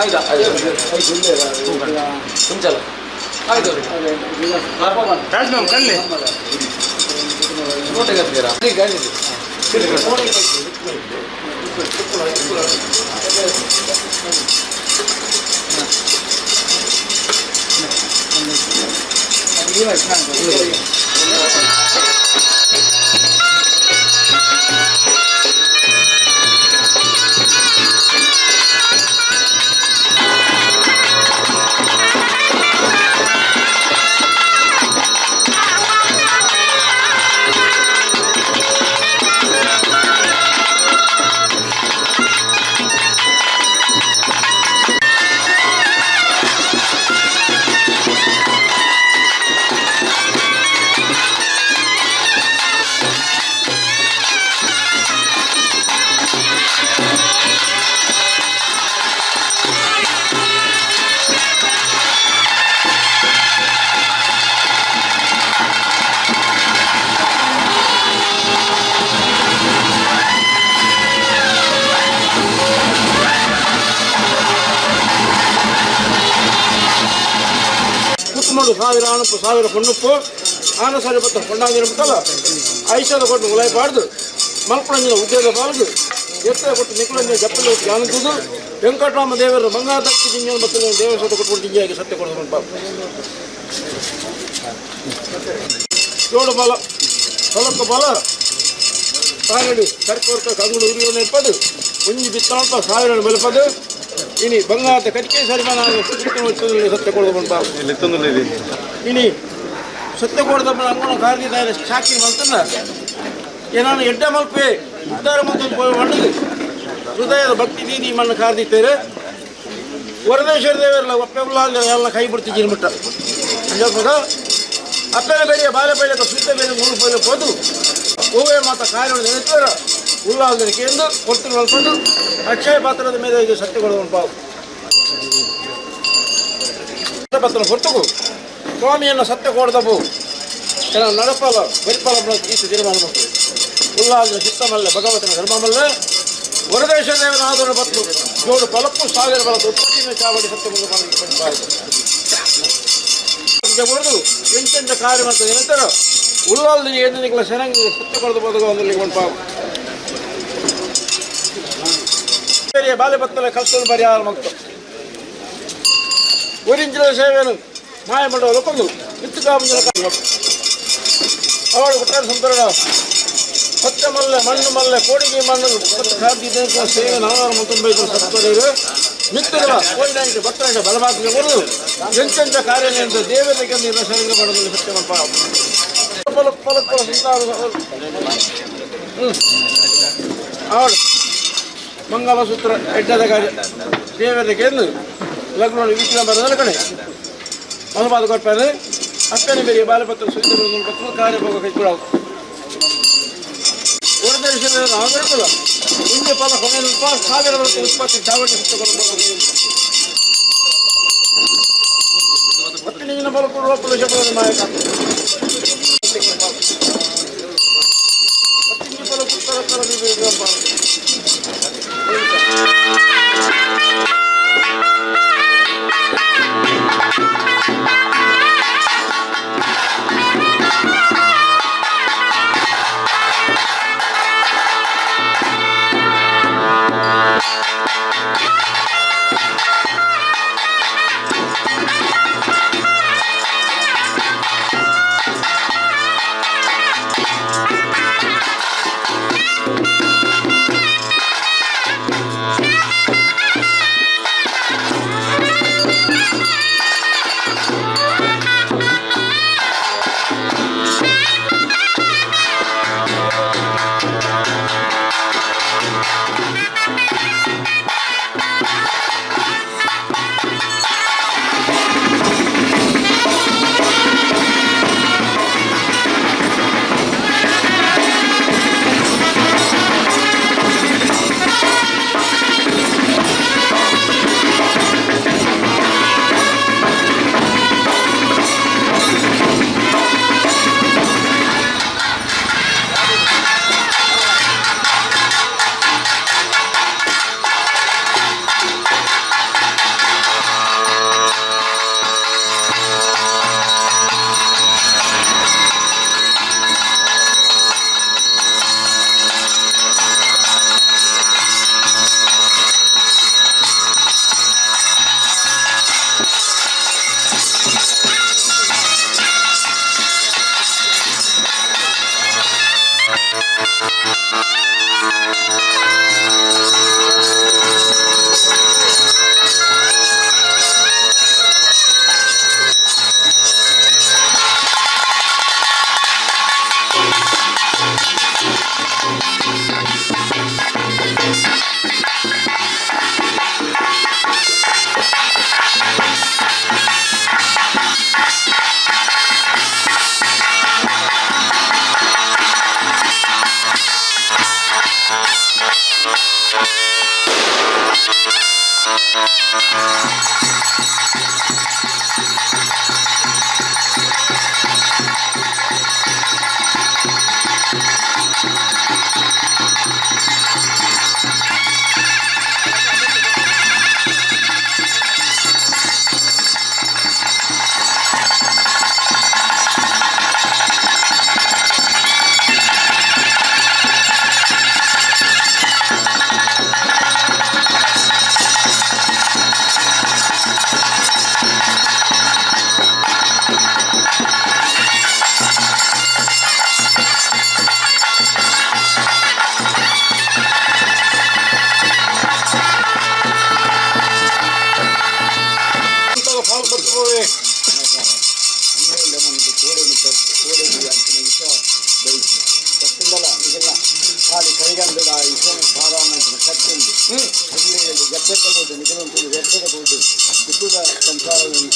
ಆಯ್ತಾ ಕುಂಚಲ ಆಯ್ತು ಕುತ್ಮಡು ಸಾವಿರ ಆಣಪ್ಪು ಸಾವಿರ ಪೊಣ್ಣುಪ್ಪು ಆನ ಸಾರಿ ಪತ್ತ ಪೊಣ್ಣಾಗಿರಬಿಟ್ಟಲ್ಲ ಐಷದ ಕೊಟ್ಟು ಉಲಾಯ್ಪಾಡ್ದು ಮಲ್ಪುಣಂಜಿನ ಉದ್ಯೋಗ ಪಾಲ್ದು ಎತ್ತರ ಕೊಟ್ಟು ನಿಕುಳಂಜಿನ ಜಪ್ಪಲು ಜ್ಞಾನದುದು ವೆಂಕಟರಾಮ ದೇವರು ಬಂಗಾರದಕ್ಕಿ ಜಿಂಜನ ಮತ್ತು ದೇವಸದ ಕೊಟ್ಟು ಜಿಂಜಾಗಿ ಸತ್ಯ ಕೊಡೋದು ಪಾಪ ಜೋಡು ಬಲ ಹೊಲಕ್ಕ ಬಲ ತಾನಡಿ ಕರ್ಕೋರ್ಕ ಕಂಗುಳು ಉರಿಯೋಣ ಇಪ್ಪದು ಒಂಜಿ ಬಿತ್ತನಲ್ಪ ಸಾವಿರ ಬಲಪದು ಇನಿ ಬಂಗಾರದ ಕರಿಕೆ ಸರಿಮಾನ ಸತ್ಯ ಕೊಡೋದು ಪಾಪ ಇನಿ ಸತ್ಯ ಕೊಡದಪ್ಪ ಅಂಗುಣ ಕಾರ್ದಿದ್ದಾರೆ ಸಾಕಿ ಮಲ್ತನ ಏನಾನು ಎಡ್ಡ ಮಲ್ಪೆ ಉದ್ದಾರ ಮತ್ತು ಮಂಡದು ಹೃದಯದ ಭಕ್ತಿ ದೀದಿ ಮಣ್ಣು ಕಾರ್ದಿತ್ತೇರೆ ವರದೇಶ್ವರ ದೇವರಲ್ಲ ಒಪ್ಪೆ ಎಲ್ಲ ಕೈ ಬಿಡ್ತಿದ್ದೀನಿ ಬಿಟ್ಟ ಅಂಜಾಗ ಅಪ್ಪನ ಬೇರೆ ಬಾಲೆ ಬೇರೆ ಸುತ್ತ ಬೇರೆ ಮೂರು ಬೇರೆ ಹೋದು ಹೂವೇ ಮಾತ ಕಾರ್ಯ ನೆನೆಸ್ತಾರ ಉಲ್ಲಾಸಕ್ಕೆ ಎಂದು ಕೊಡ್ತಿರು ಮಲ್ಕೊಂಡು ಅಕ್ಷಯ ಪಾತ್ರದ ಮೇಲೆ ಇದು ಸತ್ಯಗಳು ಪಾವು ಪತ್ರ ಹೊರ್ತಗು ಸ್ವಾಮಿಯನ್ನು ಸತ್ಯ ಕೊಡದವು ಕೆಲ ನಡಪಲ ಬರಿಪಲ ಈತ ತೀರ್ಮಾನ ಮಾಡ್ತದೆ ಉಲ್ಲಾಸನ ಚಿತ್ತಮಲ್ಲ ಭಗವತನ ಧರ್ಮಮಲ್ಲ ವರದೇಶ ದೇವನ ಆದರ ಬತ್ತು ಜೋಡು ಫಲಕ್ಕೂ ಸಾವಿರ ಬಲದ ಉತ್ಪತ್ತಿನ ಚಾವಡಿ ಸತ್ಯ ಹೊಡೆದು ಎಂಟೆಂಟ ಕಾರ್ಯ ಮಾಡ್ತದೆ ಏನಂತಾರ ಉಲ್ಲಾಲ್ದ ಏನಿಲ್ಲ ಶರಂಗಿ ಸತ್ಯ ಕೊಡದು ಬದುಕು ಒಂದರಲ್ಲಿ ಒಂದು ಪಾವು ಬೇರೆ ಬಾಲೆ ಬತ್ತಲೆ ಕಲ್ಸಲು ಪರಿಹಾರ ಮತ್ತು ಒರಿಂಚಿನ ಸೇವೆಯನ್ನು ಮಾಯ ಮಾಡುವ ಲೊಕ್ಕೊಂದು ಮಿತ್ತು ಕಾಮಂಜನ ಅವಳು ಕೊಟ್ಟಾರ ಸಂತರಣ ಸತ್ಯ ಮಲ್ಲೆ ಮಣ್ಣು ಮಲ್ಲೆ ಕೋಡಿಗೆ ಮಣ್ಣು ಮತ್ತು ಖಾದ್ಯ ಸೇವೆ ನಾನಾರು ಮತ್ತು ಸತ್ವರೇರು ಮಿತ್ತುಗಳ ಕೋಯಿನಾಗಿ ಭಕ್ತರಾಗಿ ಬಲಮಾತ್ರ ಕೊಡದು ಎಂತೆಂಥ ಕಾರ್ಯ ಅಂತ ದೇವತೆಗೆ ಶರೀರ ಮಾಡಲು ಸತ್ಯ ಮಲ್ಪ ಫಲ ಫಲ ಫಲ ಸಂತಾನ ಅವಳು ಮಂಗಲಸೂತ್ರ ಎಡ್ಡದ ಕಾರ್ಯ ದೇವರಿಗೆ ಎಂದು ಲಗ್ನ ವೀಕ್ಷಣೆ ಬರೋದರ ಕಡೆ ಮಲಬಾದ ಕೊಟ್ಟಾರೆ ಅಪ್ಪನ ಬೇರೆ ಬಾಲಪತ್ರ ಸುರಿದ ಪತ್ರ ಕಾರ್ಯ ಭೋಗ ಕೈಗೊಳ್ಳವು ಹೊರದೇಶದ ನಾಗರಿಕರು ಹಿಂದೆ ಫಲ ಕೊನೆಯ ಸಾವಿರ ವರ್ಷ ಉತ್ಪತ್ತಿ ಚಾವಡಿ ಒತ್ತಿನ ಬಲ ಕೊಡುವ ಪುರುಷ ಮಾಯಕ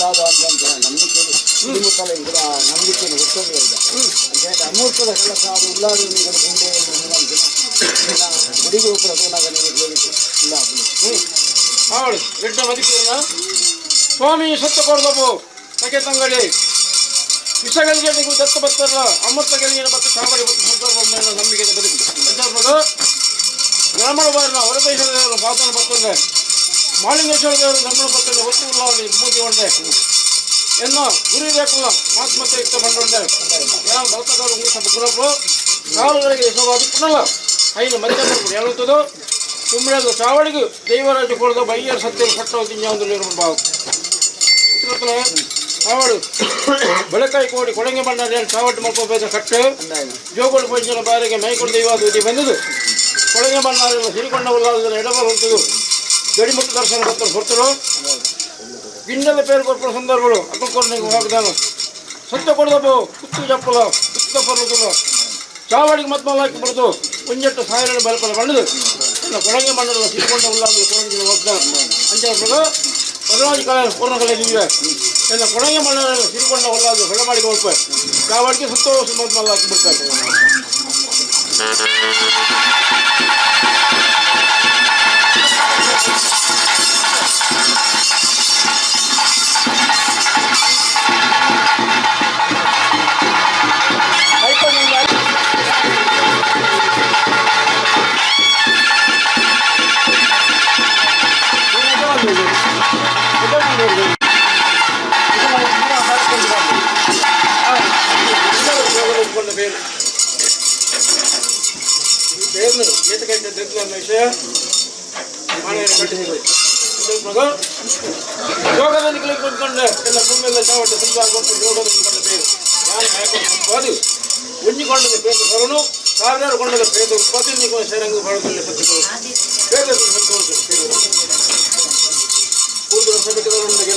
ಪ್ರಸಾದ ಅಂತ ನಂಬಿಕೆ ಮುತ್ತಲ ನಂಬಿಕೆಯನ್ನು ಗೊತ್ತೊಂದು ಅಂಚನೆ ಅಮೂರ್ತದ ಕೆಲಸ ಅದು ಉಲ್ಲಾದ ಗುಂಡೆ ಗುಡಿಗೆ ಹೋಗ್ರ ತೋನಾಗ ಇಲ್ಲ. ಅವಳು ಎಡ್ಡ ಬದುಕಿರನ ಸ್ವಾಮಿ ಸತ್ತ ಕೊಡ್ದವು ಸಕೆ ತಂಗಡಿ ವಿಷಗಳಿಗೆ ನೀವು ದತ್ತ ಬತ್ತಲ್ಲ ಅಮೃತಗಳಿಗೆ ಬತ್ತ ಚಾವಡಿ ಬತ್ತ ಸಂದರ್ಭ ನಂಬಿಕೆ ಬದುಕು ಸಂದರ್ಭದ ಬ್ರಾಹ್ಮಣ ಬಾರಿನ ಹೊರದೇಶದ ದೇವರು ಪಾತನ ಬತ್ತಂದೆ, ಮಾಳಿಂಗೇಶ್ವರ ದೇವರು ಧರ್ಮಣ ಬತ್ತಂದೆ, ಒತ್ತು ಉಳ್ಳಾವಳಿ ಮೂತಿ ಒಂಡೆ ಎನ್ನ ಗುರಿ ರೇಖಲ್ಲ ಮಾತ್ಮತ್ತೆ ಇತ್ತ ಬಂಡೊಂಡೆ ಯಾವ ಬಲತಗಾರು ಮುಗಿಸ ಗುರಪ್ಪು ಕಾಲುಗಳಿಗೆ ಯಶವಾದ ಪುನಲ್ಲ ಐದು ಮಧ್ಯ ಹೇಳುತ್ತದೆ. ಕುಂಬಳದ ಚಾವಡಿಗೆ ದೈವರಾಜ ಕೊಡದ ಬೈಯರ್ ಸತ್ಯ ಸಟ್ಟ ತಿಂಜಾಂದು ಬಾವು ಚಾವಡು ಬೆಳಕಾಯಿ ಕೋಡಿ ಕೊಡಂಗೆ ಬಣ್ಣ ಚಾವಟ್ಟು ಮಲ್ಪ ಕಟ್ಟು ಜೋಗೋಡು ಪಂಚನ ಬಾರಿಗೆ ಮೈಕೊಂಡು ದೈವಾದ ಬಂದದು ಕೊಡಂಗೆ ಬಣ್ಣ ಸಿರಿಕೊಂಡ ಉಲ್ಲಾದ ಎಡಬಲ ಹೊಂತದು ಗಡಿಮುಟ್ಟು ದರ್ಶನ ಭಕ್ತರು ಹೊರ್ತರು ಗಿಂಡದ ಪೇರು ಕೊರ್ಪುನ ಸಂದರ್ಭಗಳು ಅಕ್ಕಲ್ಕೊರ್ನಿಗೆ ವಾಗ್ದಾನ ಸತ್ಯ ಕೊಡದಬು ಕುತ್ತು ಚಪ್ಪಲ ಕುತ್ತ ಪರ್ಲುಲ್ಲ ಚಾವಡಿಗೆ ಮತ್ಮಲ ಹಾಕಿ ಬಡ್ದು ಒಂಜೆಟ್ಟು ಸಾವಿರ ಬಲಪಲ ಬಣ್ಣದು ಇನ್ನು ಕೊಡಂಗೆ ಮಣ್ಣಲ್ಲ ಸಿರಿಕೊಂಡ ಉಲ್ಲಾದ ಕೊಡಂಗಿನ ವಾಗ್ದಾನ ಅಂಚೆ ಪದರಾಜ್ ಕಲೆ ಪೂರ್ಣಕಲೆ ನೀವೇ ಇನ್ನು ಕೊಡಂಗೆ ಮಣ್ಣಲ್ಲಿ ಸಿರಿಕೊಂಡ ಉಲ್ಲಾದ ಹೊಳೆಮಾಡಿಗೆ ಹೋಗ್ತಾರೆ ಚಾವಡಿಗೆ ಸಂತೋಷ ಮತ್ಮಲ ಹಾಕಿ ಬಿಡ್ತಾರೆ. పేరు ಈ పేరును ఈతకైతే దగ్గర ವಿಷಯ ಯೋಗದಲ್ಲಿ ಕುಂತ್ಕೊಂಡೆ ಎಲ್ಲ ಭೂಮಿಯೆಲ್ಲ ಚಾವಟ್ಟು ಸುಲಭ ಯೋಗದಲ್ಲಿ ಕೊಂಡ పేರು ಯಾರು ಸಂಪಾದಿ ಒಂಜಿಕೊಂಡದ ಪೇರು ಹೊರನು ಸಾವಿರಾರು ಕೊಂಡದ ಪೇರು ಉತ್ಪತ್ತಿ ಸೇರಂಗ ಭಾರತದಲ್ಲಿ ಪತ್ತಿಗಳು ಪೇರು ಸಂತೋಷ ಪೇರು ಕೂದಲು ಸಭೆಗೆ.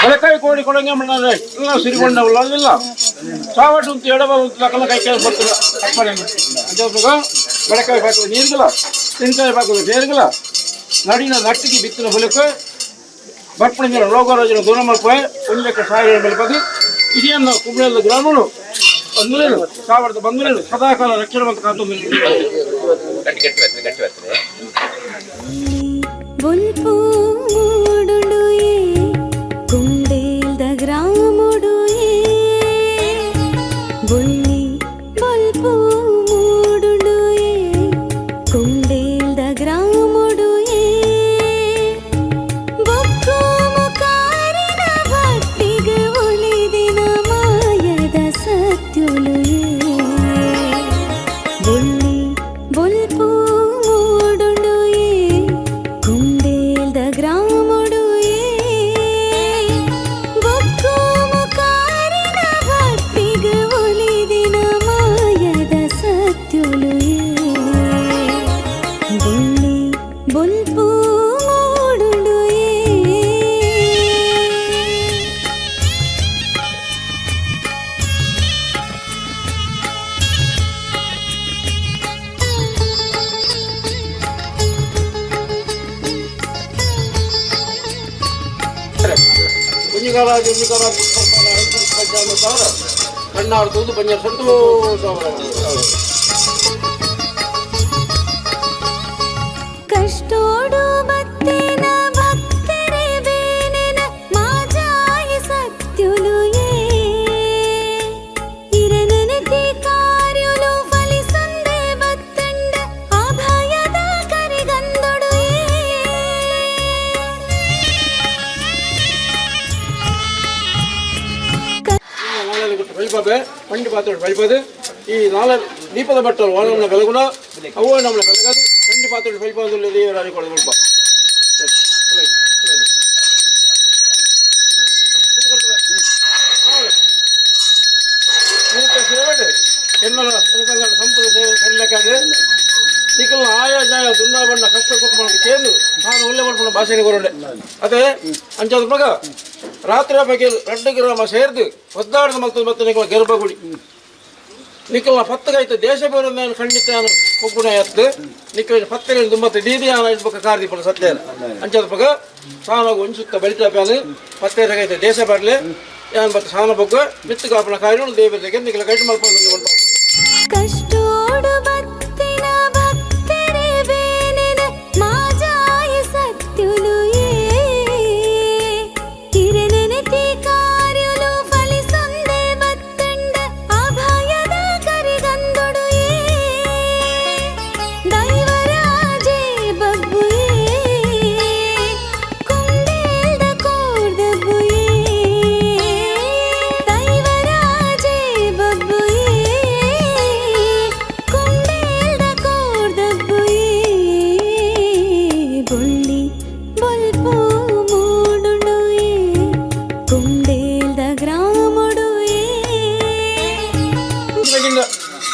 ಬಲಕಾಯಿ ಕೋಡಿ ಕೊಡಂಗೆ ಮಣ್ಣಾರೆ ಇಲ್ಲ ಸಿರಿಗೊಂಡ ಇಲ್ಲ ಚಾವಟ್ಟು ಉಂಟು ಎಡಬಲ ಉಂಟು ಲಕ್ಕಲ ಕೈ ಕೈ ಬರ್ತದೆ ಅಪ್ಪಣೆ ಅಂಚೆ ಬಡಕಾಯಿ ಬಾಕದ ನೀರುಗಳ ತೆಂಕಾಯಿ ಬಾಕದ ಬೇರುಗಳ ನಡಿನ ನಟ್ಟಿಗೆ ಬಿತ್ತಿನ ಹೊಲಕ್ಕೆ ಬರ್ಪಣಿಂಜನ ರೋಗರಾಜನ ದೂರ ಮಲ್ಪೆ ಒಂದಕ್ಕೆ ಸಾವಿರ ಮಲ್ಪದು ಇದೆಯನ್ನು ಕುಂಬಳದ ಗ್ರಾಮಗಳು ಬಂದುಲೇನು ಸಾವಿರದ ಬಂದುಲೇನು ಸದಾಕಾಲ ರಕ್ಷಣೆ ಮಂತ ಕಾತು. ಬೊಲ್ಪು ಮೂಡುಂಡುಯೇ ಕುಂಡೇಲ್ದ ಗ್ರಾಮುಡುಯೇ ಬೊಳ್ಳಿ ಬೊಲ್ಪು ಮೂಡುಂಡುಯೇ ಕುಂಡೇಲ್ದ ಗ್ರಾಮುಡುಯೇ ಬೊಕ್ಕು ಮುಕಾರಿನ ಭಕ್ತಿಗೆ ಒಲಿದಿನ ಮಾಯದ ಸತ್ಯುಲುಯೇ ಬೊಳ್ಳಿ ಬೊಲ್ಪು ಮೂಡುಂಡುಯೇ ಕುಂಡೇಲ್ದ ಗ್ರಾಮುಡುಯೇ ಬೊಕ್ಕು ಮುಕಾರಿನ ಭಕ್ತಿಗೆ ಒಲಿದಿನ ಮಾಯದ ಸತ್ಯುಲುಯೇ ಬೊಳ್ಳಿ ಬೊಲ್ಪು ಮೂಡುಂಡುಯೇ. ಕುಂಜಿಗಾಲ ಕುಂಜಿಗಾಲ ಸಾವಿರ ಕಣ್ಣಾರು ತೂದು ಪಂಜ ಸಂತೋಷ. ಕಷ್ಟೋಡು ಬತ್ತಿನ ಭಕ್ತರೆ ಬೇನೆನ ಮಾಜಾಯ ಸತ್ಯುಲುಯೇ ಇರನನತಿ ಕಾರ್ಯುಲು ಫಲಿಸಂದೆ ಬತ್ತಂಡ ಅಭಯದ ಕರಿಗಂದೊಡುಯೇ. ದೀಪವೆ ಪಂಡಿ ಪಾತ್ರ ಬೈಪದು ಈ ನಾಲ ದೀಪದ ಬಟ್ಟಲು ಓಣಂನ ಬೆಳಗುಣ ಅವು ನಮ್ಮನ್ನ ಬೆಳಗದು ಪಂಡಿ ಪಾತ್ರ ಬೈಪದು ದೇವರಾಜ ಕೊಡದು ಸೇವೆ ಎನ್ನಲ ಸಂಪದ ಸೇವೆ ಕರಿಲಕ್ಕಾದ್ರೆ ನಿಖಲ್ನ ಆಯಾ ಜಾಯ ದುಂದಾ ಬಣ್ಣ ಕಷ್ಟ ಸುಖ ಮಾಡೋದು ಕೇಂದು ನಾನು ಒಳ್ಳೆ ಮಾಡ್ಕೊಂಡು ಭಾಷೆಗೆ ಕೊರಡೆ ಅದೇ ಅಂಚಾದ ಮಗ ರಾತ್ರಿ ಬಗ್ಗೆ ರಡ್ಡು ಗ್ರಾಮ ಸೇರ್ದು ಒದ್ದಾಡದ ಮಲ್ತದ ಮತ್ತೆ ನಿಖಲ ಗರ್ಭಗುಡಿ ನಿಖಲ್ನ ಪತ್ತಗಾಯ್ತು ದೇಶ ಬೇರೆ ನಾನು ಖಂಡಿತ ನಾನು ಒಗ್ಗುಣ ಎತ್ತು ನಿಖಲ್ ಪತ್ತನೆ ದುಮ್ಮತ್ತೆ ದೀದಿ ಆನ ಇಡ್ಬೇಕ ಕಾರ್ದಿಪಣ ಸತ್ಯ ಅಂಚಾದ ಮಗ ಸಾನಾಗ ಒಂಚುತ್ತ ಬಲಿತ ಪ್ಯಾನು ಪತ್ತೇರಗೈತೆ ದೇಶ ಬರಲೆ ಯಾನ್ ಬತ್ತ ಸಾನ ಬೊಗ್ಗ ಮಿತ್ತು ಕಾಪನ ಕಾರ್ಯ ದೇವರಿಗೆ ನಿಖಲ ಗೈಡ್ ಮಲ್ಪೊಂದು ಕಷ್ಟೋಡು ಬತ್ತಿನ ಭಕ್ತರೆ ಬೇನೆನ ಮಾಜಾಯ ಸತ್ಯುಲು ಏ ಕಿರಣನೆತಿ ಕಾರ್ಯುಲು ಫಲಿಸೊಂದೆ ಬತ್ತಂಡ ಅಭಯದ ಕರಿಗಂದೊಡು ಏ ದೈವರಾಜೇ ಬಬ್ಬು ಏ ಕುಂಡೇಲ್ದ ಕೋರ್ದಬ್ಬು ಏ ದೈವರಾಜೇ ಬಬ್ಬು ಏ ಕುಂಡೇಲ್ದ ಕೋರ್ದಬ್ಬು ಏ ಬೊಳ್ಳಿ ಬೊಲ್ಪು ಮೂಡುಂಡು ಏ ಕುಂಡೇಲ್ದ ಗ್ರಾಮುಡು ಏ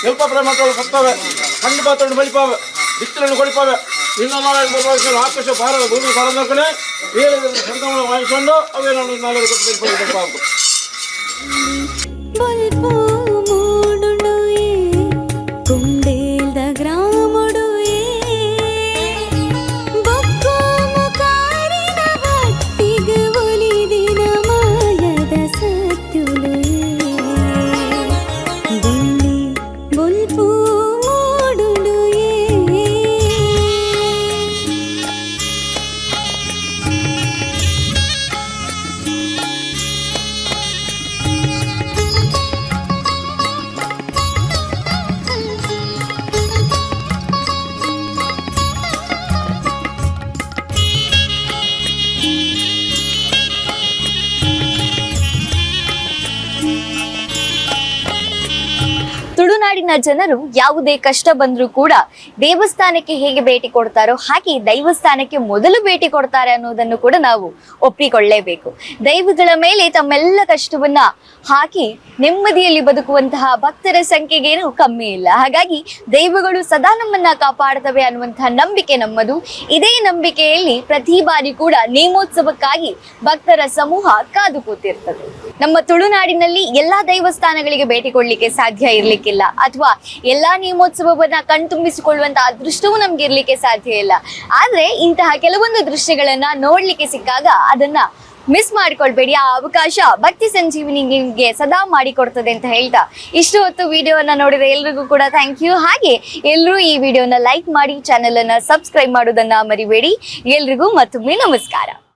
ಎಲ್ಪ ಪ್ರೇಮ ಸತ್ತವೆ ಕಣ್ಣು ಪಾತ್ರ ಬಲಿಪಾವೆ ಬಿತ್ತಲನ್ನು ಕೊಡಿಪಾವೆ ನಿನ್ನ ನಾರಾಯಣ ಆಕಾಶ ಭಾರದ ಭೂಮಿ ಭಾರದಕ್ಕನೆ ಸಂತಮನ ವಾಯಿಸೊಂಡು ಅವೇ ನಾನು ನಾಲ್ಕು ಕೊಟ್ಟು ಬೊಲ್ಪು ಮೂಡುಂಡು ಏ ಕುಂಡೇಲ್ದ ಗ್ರಾಮುಡು ಏ ಬೊಕ್ಕೋ ಮುಖಾರಿನ ಭಕ್ತಿಗ್ ಒಲಿದಿನ ಮಾಯದ ಸತ್ಯುಲು ಏ ಬೊಳ್ಳಿ ಬೊಲ್ಪು ಮೂಡುಂಡು ಏ. ತುಳುನಾಡಿನ ಜನರು ಯಾವುದೇ ಕಷ್ಟ ಬಂದ್ರೂ ಕೂಡ ದೇವಸ್ಥಾನಕ್ಕೆ ಹೇಗೆ ಭೇಟಿ ಕೊಡ್ತಾರೋ ಹಾಗೆ ದೈವಸ್ಥಾನಕ್ಕೆ ಮೊದಲು ಭೇಟಿ ಕೊಡ್ತಾರೆ ಅನ್ನೋದನ್ನು ಕೂಡ ನಾವು ಒಪ್ಪಿಕೊಳ್ಳೇಬೇಕು. ದೈವಗಳ ಮೇಲೆ ತಮ್ಮೆಲ್ಲ ಕಷ್ಟವನ್ನ ಹಾಕಿ ನೆಮ್ಮದಿಯಲ್ಲಿ ಬದುಕುವಂತಹ ಭಕ್ತರ ಸಂಖ್ಯೆಗೇನು ಕಮ್ಮಿ ಇಲ್ಲ. ಹಾಗಾಗಿ ದೈವಗಳು ಸದಾ ನಮ್ಮನ್ನ ಕಾಪಾಡ್ತವೆ ಅನ್ನುವಂತಹ ನಂಬಿಕೆ ನಮ್ಮದು. ಇದೇ ನಂಬಿಕೆಯಲ್ಲಿ ಪ್ರತಿ ಬಾರಿ ಕೂಡ ನೇಮೋತ್ಸವಕ್ಕಾಗಿ ಭಕ್ತರ ಸಮೂಹ ಕಾದು ಕೂತಿರ್ತದೆ. ನಮ್ಮ ತುಳುನಾಡಿನಲ್ಲಿ ಎಲ್ಲಾ ದೈವಸ್ಥಾನಗಳಿಗೆ ಭೇಟಿ ಕೊಡ್ಲಿಕ್ಕೆ ಸಾಧ್ಯ ಇರ್ಲಿಕ್ಕಿಲ್ಲ, ಅಥವಾ ಎಲ್ಲಾ ನೇಮೋತ್ಸವವನ್ನ ಕಣ್ತುಂಬಿಸಿಕೊಳ್ಳುವಂತಹ ಅದೃಷ್ಟವೂ ನಮ್ಗೆ ಇರ್ಲಿಕ್ಕೆ ಸಾಧ್ಯ ಇಲ್ಲ. ಆದ್ರೆ ಇಂತಹ ಕೆಲವೊಂದು ದೃಶ್ಯಗಳನ್ನ ನೋಡ್ಲಿಕ್ಕೆ ಸಿಕ್ಕಾಗ ಅದನ್ನ ಮಿಸ್ ಮಾಡ್ಕೊಳ್ಬೇಡಿ. ಆ ಅವಕಾಶ ಭಕ್ತಿ ಸಂಜೀವಿನಿ ನಿಮ್ಗೆ ಸದಾ ಮಾಡಿಕೊಡ್ತದೆ ಅಂತ ಹೇಳ್ತಾ ಇಷ್ಟು ಹೊತ್ತು ವಿಡಿಯೋನ ನೋಡಿದ ಎಲ್ರಿಗೂ ಕೂಡ thank you. ಹಾಗೆ ಎಲ್ಲರೂ ಈ ವಿಡಿಯೋನ ಲೈಕ್ ಮಾಡಿ, ಚಾನೆಲ್ ಅನ್ನ ಸಬ್ಸ್ಕ್ರೈಬ್ ಮಾಡೋದನ್ನ ಮರಿಬೇಡಿ. ಎಲ್ರಿಗೂ ಮತ್ತೊಮ್ಮೆ ನಮಸ್ಕಾರ.